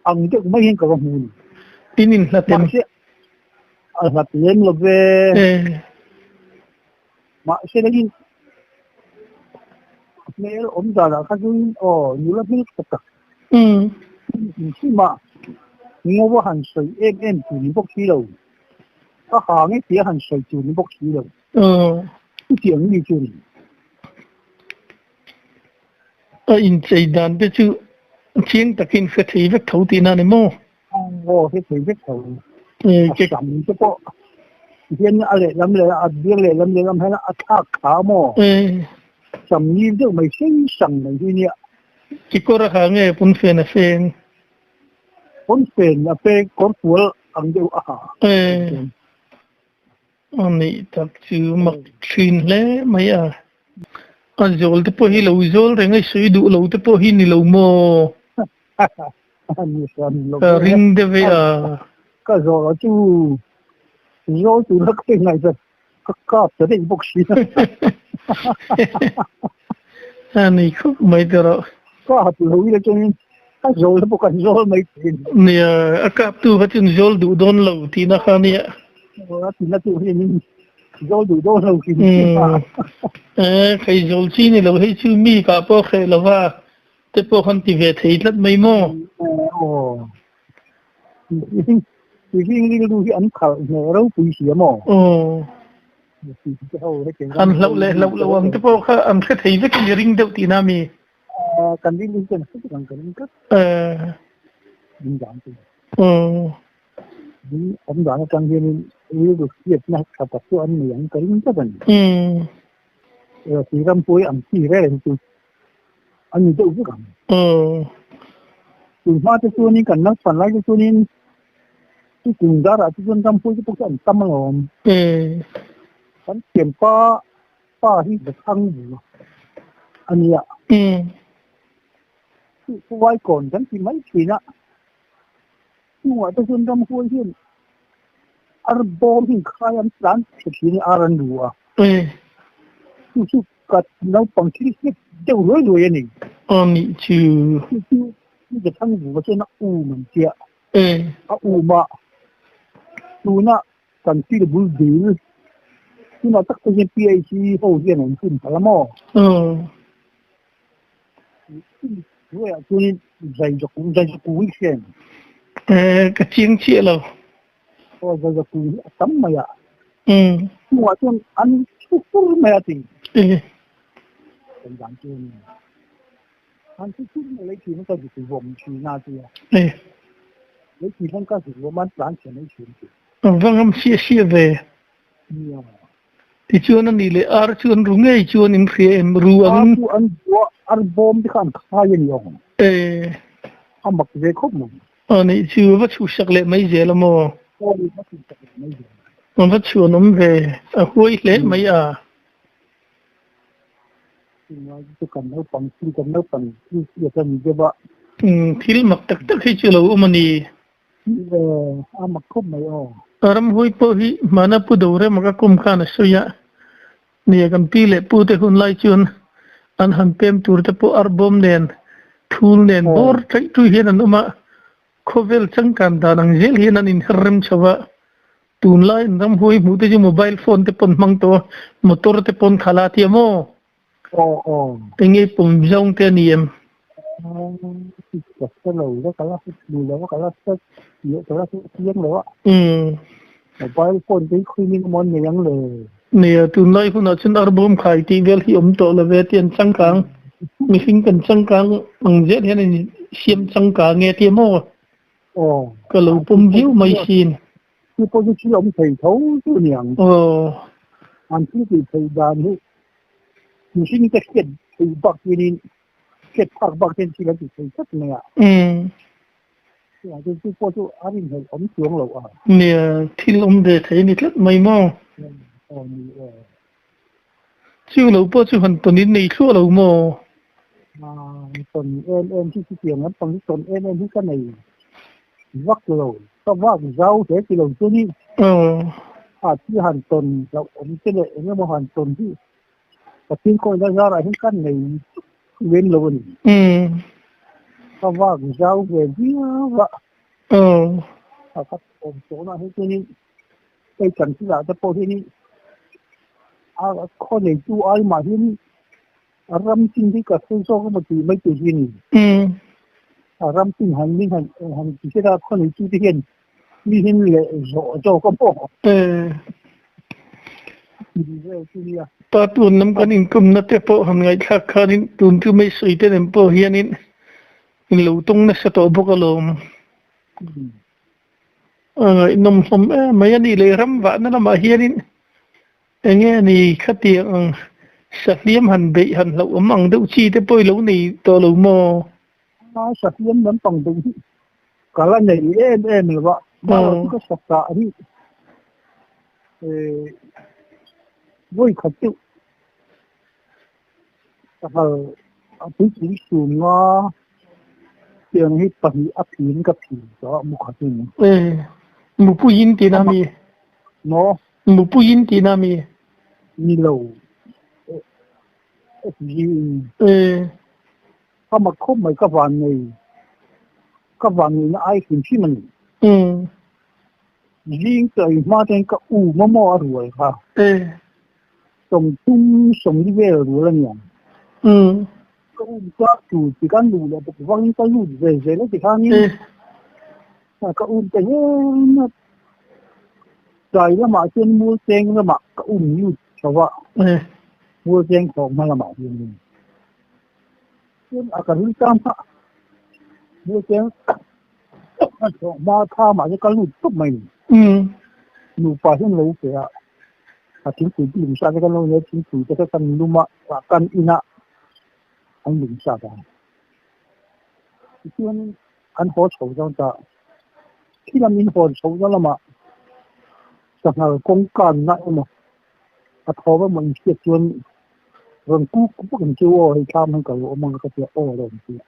[SPEAKER 2] ang deuh mai hian ka va hmu a ni.
[SPEAKER 3] In inhlat em?
[SPEAKER 2] Mahse a hlat lem lo ve. Mahse lengin hmel awm danah kha chuan aw nula hmel tha tak inchhimah ngo a han sawi em em tur ni bawk si lo, a ha nge tia han sawi tur ni bawk si lo, chutiang mi chu a ni.
[SPEAKER 3] A inchei dan te chu chiang takin hre thei vek tho tihna a ni maw?
[SPEAKER 2] Aw hre thei vek tho. A sam te pawh hian a lehlam leh a biang lehlam lehlam hian a thlak thla maw? Sam ngil deuh mai sei sang mai hi nia.
[SPEAKER 3] Kekawr a ha nge pawnfen a feng?
[SPEAKER 2] Pawnfen a feng kawr fual ang deuh a ha.
[SPEAKER 3] A nih tak chu mak thin hle mai a. A zawl te pawh hi lo zawl reng a, i sawi duh lo te pawh hi ni lo maw? Ka ring deuh e a.
[SPEAKER 2] Ka zawl a chu zawl tur a ka ngaihtuah ka kap ta daih bawk si.
[SPEAKER 3] A ni khawp mai te rawh.
[SPEAKER 2] Ka hap lo ila chuanin a zawl te pawh kan zawl mai thin.
[SPEAKER 3] Nia, a kaptu kha chuan zawl duh dawn lo tihna kha nia.
[SPEAKER 2] A tihna chu hianin zawl duh dawn lo hrim hrim a.
[SPEAKER 3] E, kei zawl chi ni lo hei chu mi kah pawh hreh lova te pawh khan ti ve thei tlat mai maw?
[SPEAKER 2] Aw. Mihring rilru hi an khalh hneh ropui si a maw?
[SPEAKER 3] Aw. An hlauh leh hlauh loh ang te pawh kha an hre thei vekin i ring deuh tihna a mi?
[SPEAKER 2] Kan ring hi chuan hre vek ang ka ring tlat. Min dan chu. Min awm dan atang hianin rilru hriatna tha tak chu an nei ang ka ring tlat a ni. Tui ram pawh hi an thi reng chu a ni deuh vek ang. Tun hma te chuanin kan naupan lai te chuanin chu kum darah te chuan ram pawh te pawh chu an tam alawm. Kan thianpa pa hi ka thlang bu a nia. Chu Huaikawn kan ti mai thin a, chungah te chuan ramhuai hian ar bawm hi khai an tlan chhe thin a, ar an ru a. Chu chu ka naupang thil hret deuh ruai ruai a ni.
[SPEAKER 3] Aw nih chu.
[SPEAKER 2] Chu chu ka thlang bu chuan a um an tia. A um a, tuna Kan thil bul dil tunah tak te hian PHC ho hian an hun palh a maw? Hnuaiah chuanin Zaizakung, Zaizakung hi hria em?
[SPEAKER 3] Ka chiang chiah lo.
[SPEAKER 2] Aw, Zaizakung hi a tam mai a. Chungah chuan an thu fur mai a ti. Kan dan chu a ni. An thu fur mai lei thin a ka zuk vawm thin a tia. Lei thin hian ka zuk vawm a, an tlan chhe mai thin a ti.
[SPEAKER 3] An va ngam siah siah ve. Tichuan a nih leh ar chu an ru ngei chuan in hria em? Ru ang.
[SPEAKER 2] Ar chu an ru a, ar bawm te kha an khai a ni ang.
[SPEAKER 3] E.
[SPEAKER 2] A mak ve khawp mai.
[SPEAKER 3] A nih chu va chhuhsak leh mai zel a maw?
[SPEAKER 2] Aw va chhuhsak leh mai zel.
[SPEAKER 3] An va chhuan awm ve, a huai hle mai a.
[SPEAKER 2] Tunlai chu kan naupang thil kan naupang thil hriat a ni deuh a.
[SPEAKER 3] Thil mak tak tak hi chu lo awm a ni.
[SPEAKER 2] A mak khawp mai aw.
[SPEAKER 3] Ramhuai pawh hi hmana Pu Dorema ka kum khan a sawi a, nia kan pi leh pu te hun lai chuan an han pem tur te pawh arbawm nen, thul nen bawr tlaih tui hian an awm a, khawvel changkan dan ang zel hian an inher rem chho a, tunlai an ramhuai hmuh te chu mobile phone te pawn hmang tawh a, motor te pawn khalh a tia maw?
[SPEAKER 2] Aw aw.
[SPEAKER 3] Enge pawm zawng te a ni em?
[SPEAKER 2] Ka hre lo la, ka la hre thlu lo a, ka la hre ka la hre chiang lo a. Mobile phone te hi khawiin emaw an nei ang le?
[SPEAKER 3] Nia, tunlai hunah chuan arbawm khai tih vel hi awm tawh lo ve tih an changkang, mihring kan changkang ang zel hian an insiam changkang e tia maw?
[SPEAKER 2] Aw.
[SPEAKER 3] Ka lo pawm viau mai sin.
[SPEAKER 2] Chu pawh chu thil awm thei tho chu a ni ang.
[SPEAKER 3] Aw.
[SPEAKER 2] An thil tih theih dan hi mihring te hriat theih bak hianin hriat phak bak hian thil an ti thei tlat mai a. Chuvang chuan chu pawh chu a rinhlelh awm chuang loh a.
[SPEAKER 3] Nia, thil awm ve thei a ni tlat mai maw?
[SPEAKER 2] Aw ni e.
[SPEAKER 3] Chu lo pawh chu han tawn in nei thluah lo maw?
[SPEAKER 2] Tawn em em hi chutiang lampang hi tawn em em hi ka nei vak lo. Ka vak zau hle ti lo chuan i a thil han tawn hlauh awm te leh eng emaw han tawn hi Pathian kawina zarah hian ka nei lem lo a ni. Ka vak zau ve viau a. Ka awm tawhna hi chuanin hei kan thilah te pawh hianin a khaw neitu ai mah hian a ram chin hi ka hre zawk emaw tih mai tur hi a ni. A ram chin han min han han ti hret a khaw neitu te hian mi hin leh zawh zawk a maw ti vel chu nia.
[SPEAKER 3] Pa tun lam kan inkawmna te pawh han ngaihthlak khanin tun chu mai sawi te nen pawh hianin in lo tawng nasa tawh bawk alawm. A ngaihnawm hlawm em mai a nih leh ram vahna lamah hianin eng nge ni khatiang ang sahliam han beih han hlauhawm ang deuh chi te pawh i lo nei tawh lo maw?
[SPEAKER 2] A sahliam lampang beih hi ka la nei em em lo va, mahlo chu ka sakah hi vawi khat deuh Sahal a puitling sum nga tiang hi pahnih a phin ka phin tawh a mu khatin.
[SPEAKER 3] E, mupuiin tihna mi?
[SPEAKER 2] Maw?
[SPEAKER 3] Mupuiin tihna mi?
[SPEAKER 2] Ni lo. SG in.
[SPEAKER 3] E.
[SPEAKER 2] Ka mak khawp mai ka van nei. Ka van neihna ai hrim hrim a ni. Zing chawi hma chuan ka u maw a rual kha.
[SPEAKER 3] E.
[SPEAKER 2] Sawmthum sawmli vel rual a niang. Ka um tlak tur ti kan luh leh bawk vangin ka lut ve zel a ti khanin ka um ta hian a tlai lamah chuan Mualcheng lamah ka um lut chho a, Mualcheng thawk hma lamah hianin chuan a ka ril tam a, Mualcheng thawk hma thamah chuan ka lut tawp mai ni. Nupa hian lo pe a. A thingpui te lung sat te kan lo nia thingpui te kha kan lum a kan in a an lung sat a tichuan an haw chho dawn ta khi lam in hawn chho na lamah sanghal kawng kanna emaw a thawm emaw in hriat chuan rawn kuk vak ang chu aw hei thlam han kal awm ang ka tia aw a lo awm tia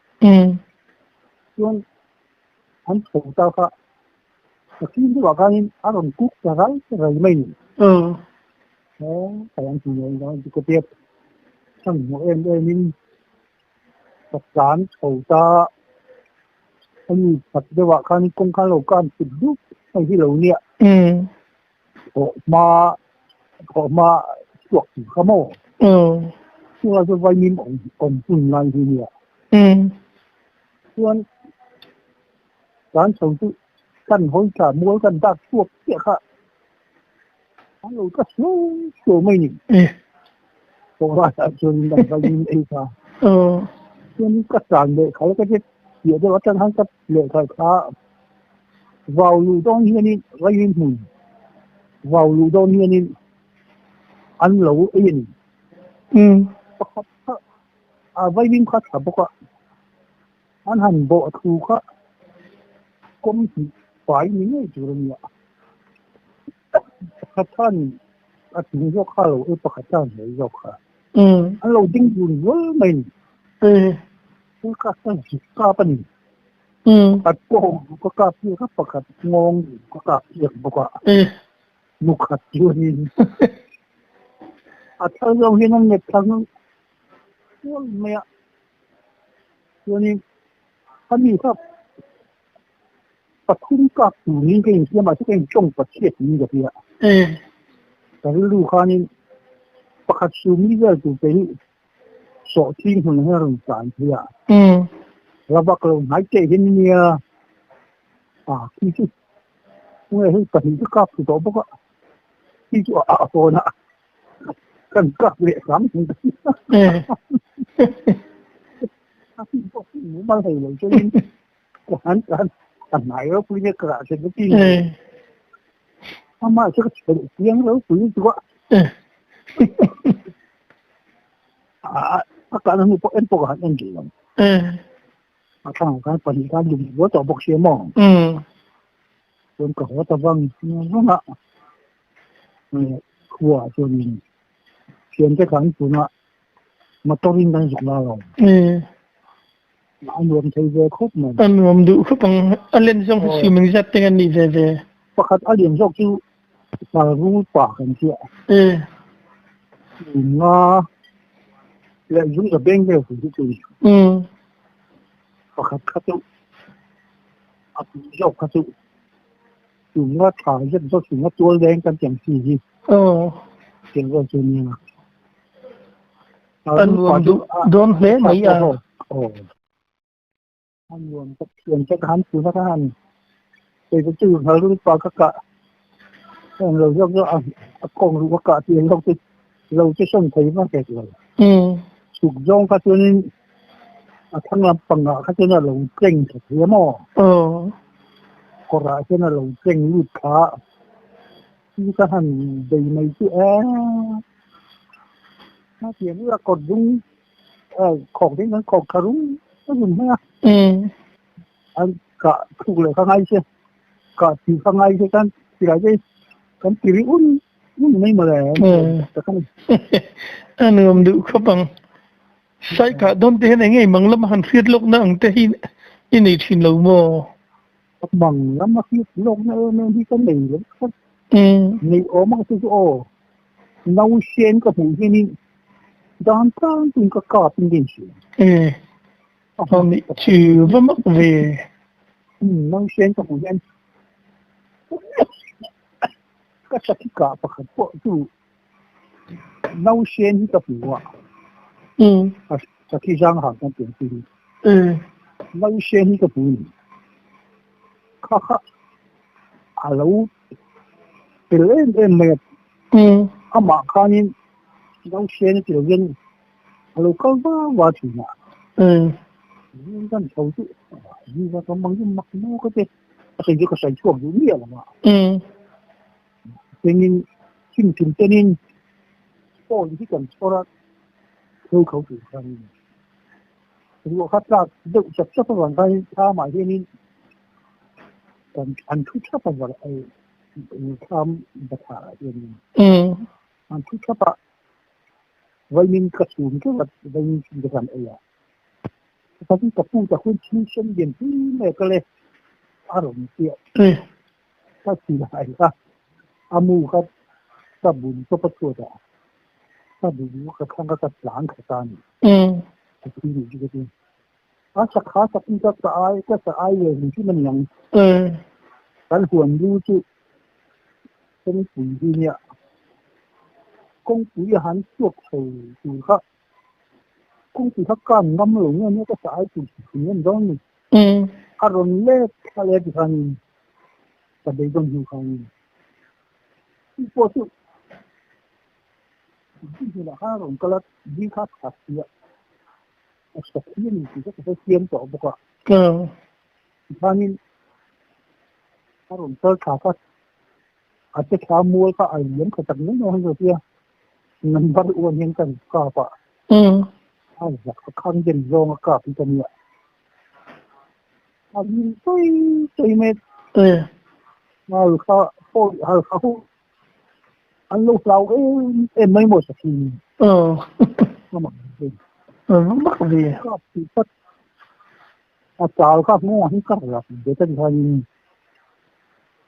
[SPEAKER 2] chuan an chho ta kha Ka fim deuh ah khanin a rawn kuk ta ral ral mai ni. He kai an ti ngei dawn ti ka tiat chhan hmuh em em in ka tlan chho ta a mi khat deuh ah khan kawngka lo kan thut dup mai hi lo nia. Thawh hma thawh hma chhuak tur kha maw? Chungah chuan vaimim awm awm hun lai hi nia. Chuan Kan chho chu kan hawi tla mual kan dak chhuak chiah kha an lo tla suau suau mai ni. Tawh ah chuan kan va in ei kha. Chuan ka tlan leh kha ka che piah deuh atang khan ka leh kha kha vau luh dawn hianin Railway hmun vau luh dawn hianin an lo ei a ni. Pakhat kha a vaivim kha tha bawk a. An han bawh thu kha kawm hnih fai ni ngei tur a nia. Pakhat khan a chung zawk kha lo e pakhat khan a hnuai zawk kha. An lo ding dun rual mai ni. Chu kha ka zuk kap a ni. A kawng ka kap tir kha pakhat ngawng ka kap tir bawk a. Mukhat chu a ni. A thar zawng hian an nghet thang rual mai a. Chuanin a mi kha pathum kak turin ka insiam ah chuan ka intawng pathiat niin ka hria. Ka rilru khanin pakhat sumi vel tur te hi sawhthing hmun hian a rawn tlan phei a. La vak lo hnai teh hian nia a khi chu nge hei pahnih chu kak thlu tawh bawk a, khi chu a hawn a. Kan kak leh hram thung ta. A fin pawh fin mumal hei lo chuanin kan kan a hnai ropui nia ka rah that na tin. Amah chu ka chhelh chiang ropui chu a. A kan hnu pawh en pawh ka han en duh lo. A thlang khan pahnih khan lung buai tawh bawk sia maw. Chuan ka haw ta vang vang a. Khua chuanin Thiante kha an tuna motor in kan zuk la lo. A nuam thei ve khawp mai.
[SPEAKER 3] A nuam duh khawp ang. A len zawng hi swimming zat te kan nih ve ve.
[SPEAKER 2] Pakhat a lian zawk chu Parul pa kan tia. Nga leh zung ka beng vel chu chu. Pakhat kha chu a pui zawk kha chu Chunga tha zet zawk chunga tual leng kan tiang chi hi.
[SPEAKER 3] Aw.
[SPEAKER 2] Tiang zawk chu nia.
[SPEAKER 3] A nuam duh dawn hle mai a.
[SPEAKER 2] Aw. A nuam tak thiam tak han tuna ka han kei chu chu hal ru pa ka kah heng lo zawk zawk a kawng ru ka kah tiang zawk chu lo che sawn thei vak hek lo. Chhuk zawng kha chuanin a thlang lampangah kha chuan a lo tleng tha thei a maw?
[SPEAKER 3] Aw.
[SPEAKER 2] Kawrah hian a lo tleng lut kha chu ka han bei mai chu e. A tiang ula kawt dung khawk ding kan khawk tha rum rum mai a. An kah thluk leh kha ngai se kah tih kha ngai se kan tilai te kan ti ri un un mai mawle.
[SPEAKER 3] A nuam duh khawp ang. Sai kah dawn te hian eng nge mang lama han hriat lawkna ang te hi i nei thin lo maw?
[SPEAKER 2] Mang lama hriat lawkna em em hi ka nei lo tlat. Nei awm ang chu chu aw. Nausen ka hmuh hianin dan tlang tun ka kap in ka inhria.
[SPEAKER 3] Aw nih chu va mak ve.
[SPEAKER 2] Nausen ka hmuh hian ka sakhi kah pakhat pawh chu Nausen hi ka hmu a, sakhi zang hang kan tih ang chi hi. Nausen hi ka hmu a ni. Kha kha a lo pel em em mai a, amah khanin nausen a ti lo hian a lo kal va va thin a. Kan chho chu ka mang mak maw ka ti, a sawi chu ka sawi chhuak duh miah lo a. Tengin thim thim tenin phone hi kan chhawr a, thil kho tur khanin ruah kha tlak deuh chap chap avang khanin thlamah hianin kan an thu thap a thlam bathlar ah hianin an thu thap a, vaimin ka chhum teuh a, vaimin chhum te kha an ei a, chutah ka pu tak hun thil sen lian pui mai a kal e a rawn piah. Ka silai kha a mu kha ka bun chawp a chhuat a, ka bun ka thlang kha ka tlang khat a ni. Ka thi nih chu ka ti. A sakha sak hi ka ka ai ka sa ai ve hrim hrim a ni ang. Kan huan lu chu kawngpui hi nia. Kawngpui a han chhuak chho tur kha kawngpui kha kan ngam lo nge nia ka sa ai tur hrim hrim dawn ni. A rawn let thla leh tikhanin ka beidawn hnu khanin chu pawh chu zing hnenah khan a rawn kal a, zing kha a tha si a, a tha si a ni tih kha ka hre chiang tawh bawk a. Tikhanin a rawn kal thla kha a che thla mual kha a liam kha tak mai mai a tia number one hian ka kap a, a zak a khang den zawng a kap hi ka nia. A hlim chawi chawi mai a. Hal kha pawi hal kha hu an lo hlau em em mai maw sakhi.
[SPEAKER 3] Aw. Mak ve.
[SPEAKER 2] Kap tih pat a chal kha nghawng hi ka rak ve ta hian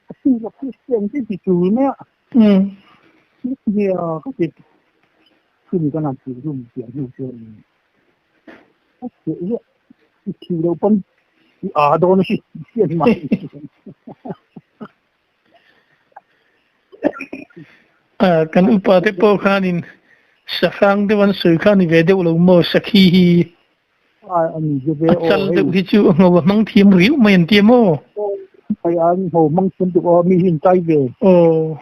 [SPEAKER 2] a thi ka Christian te ti tul mai a. Nia ka ti chumi kan han tih rum piah hnu chuan A chhiah ziah i thih loh pawn i aa dawn a si hian mai.
[SPEAKER 3] Kan upa te pawh khanin sahrang deuh an sawi kha ni ve deuh lo maw sakhi hi a chal deuh hi chu a ngho a hmang thiam riau mai an ti a maw?
[SPEAKER 2] Ai an ngho hmang thiam tuk aw mi hi an tai ve.
[SPEAKER 3] Aw.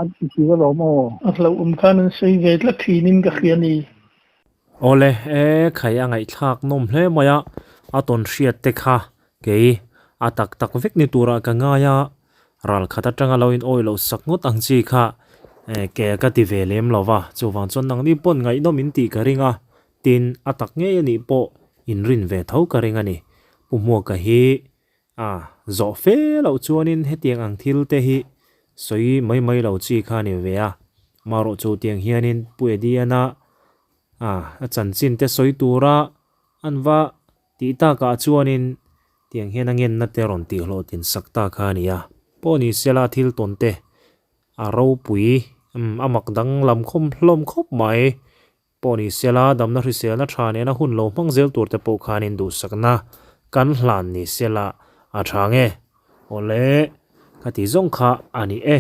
[SPEAKER 2] An ti thin alawm aw.
[SPEAKER 3] A hlauhawm khan an sawi ve tlat thinin ka hria ni.
[SPEAKER 1] Awle, e khai a ngaihthlak nawm hle mai a, a tawn hriat te kha kei a tak tak vek ni turah ka ngai a, ral khat atanga lo in awih loh sak ngawt ang chi kha ke ka ti ve lem lo va, chuvang chuan nangni pawn ngaihnawm in tih ka ring a, tin a tak ngei anih pawh in rin ve tho ka ring a ni. Pu Hmuaka hi A, zawh fe loh chuanin hetiang ang thil te hi sawi mai mai lo chi kha a ni ve a. Marawh chu tiang hianin Pu Ediana a a chanchin te sawi tura an va tih takah chuanin tiang hian a ngenna te rawn tih hlawhtlin sak ta kha a ni a. Pawh ni sela thil tawn te a ropui a mak danglam khawm hlawm khawp mai. Pawh ni sela damna hriselna tha nena hun lo hmang zel tur te pawh khanin duhsakna kan hlan ni sela a tha nge. Awle, ka ti zawng kha a ni e.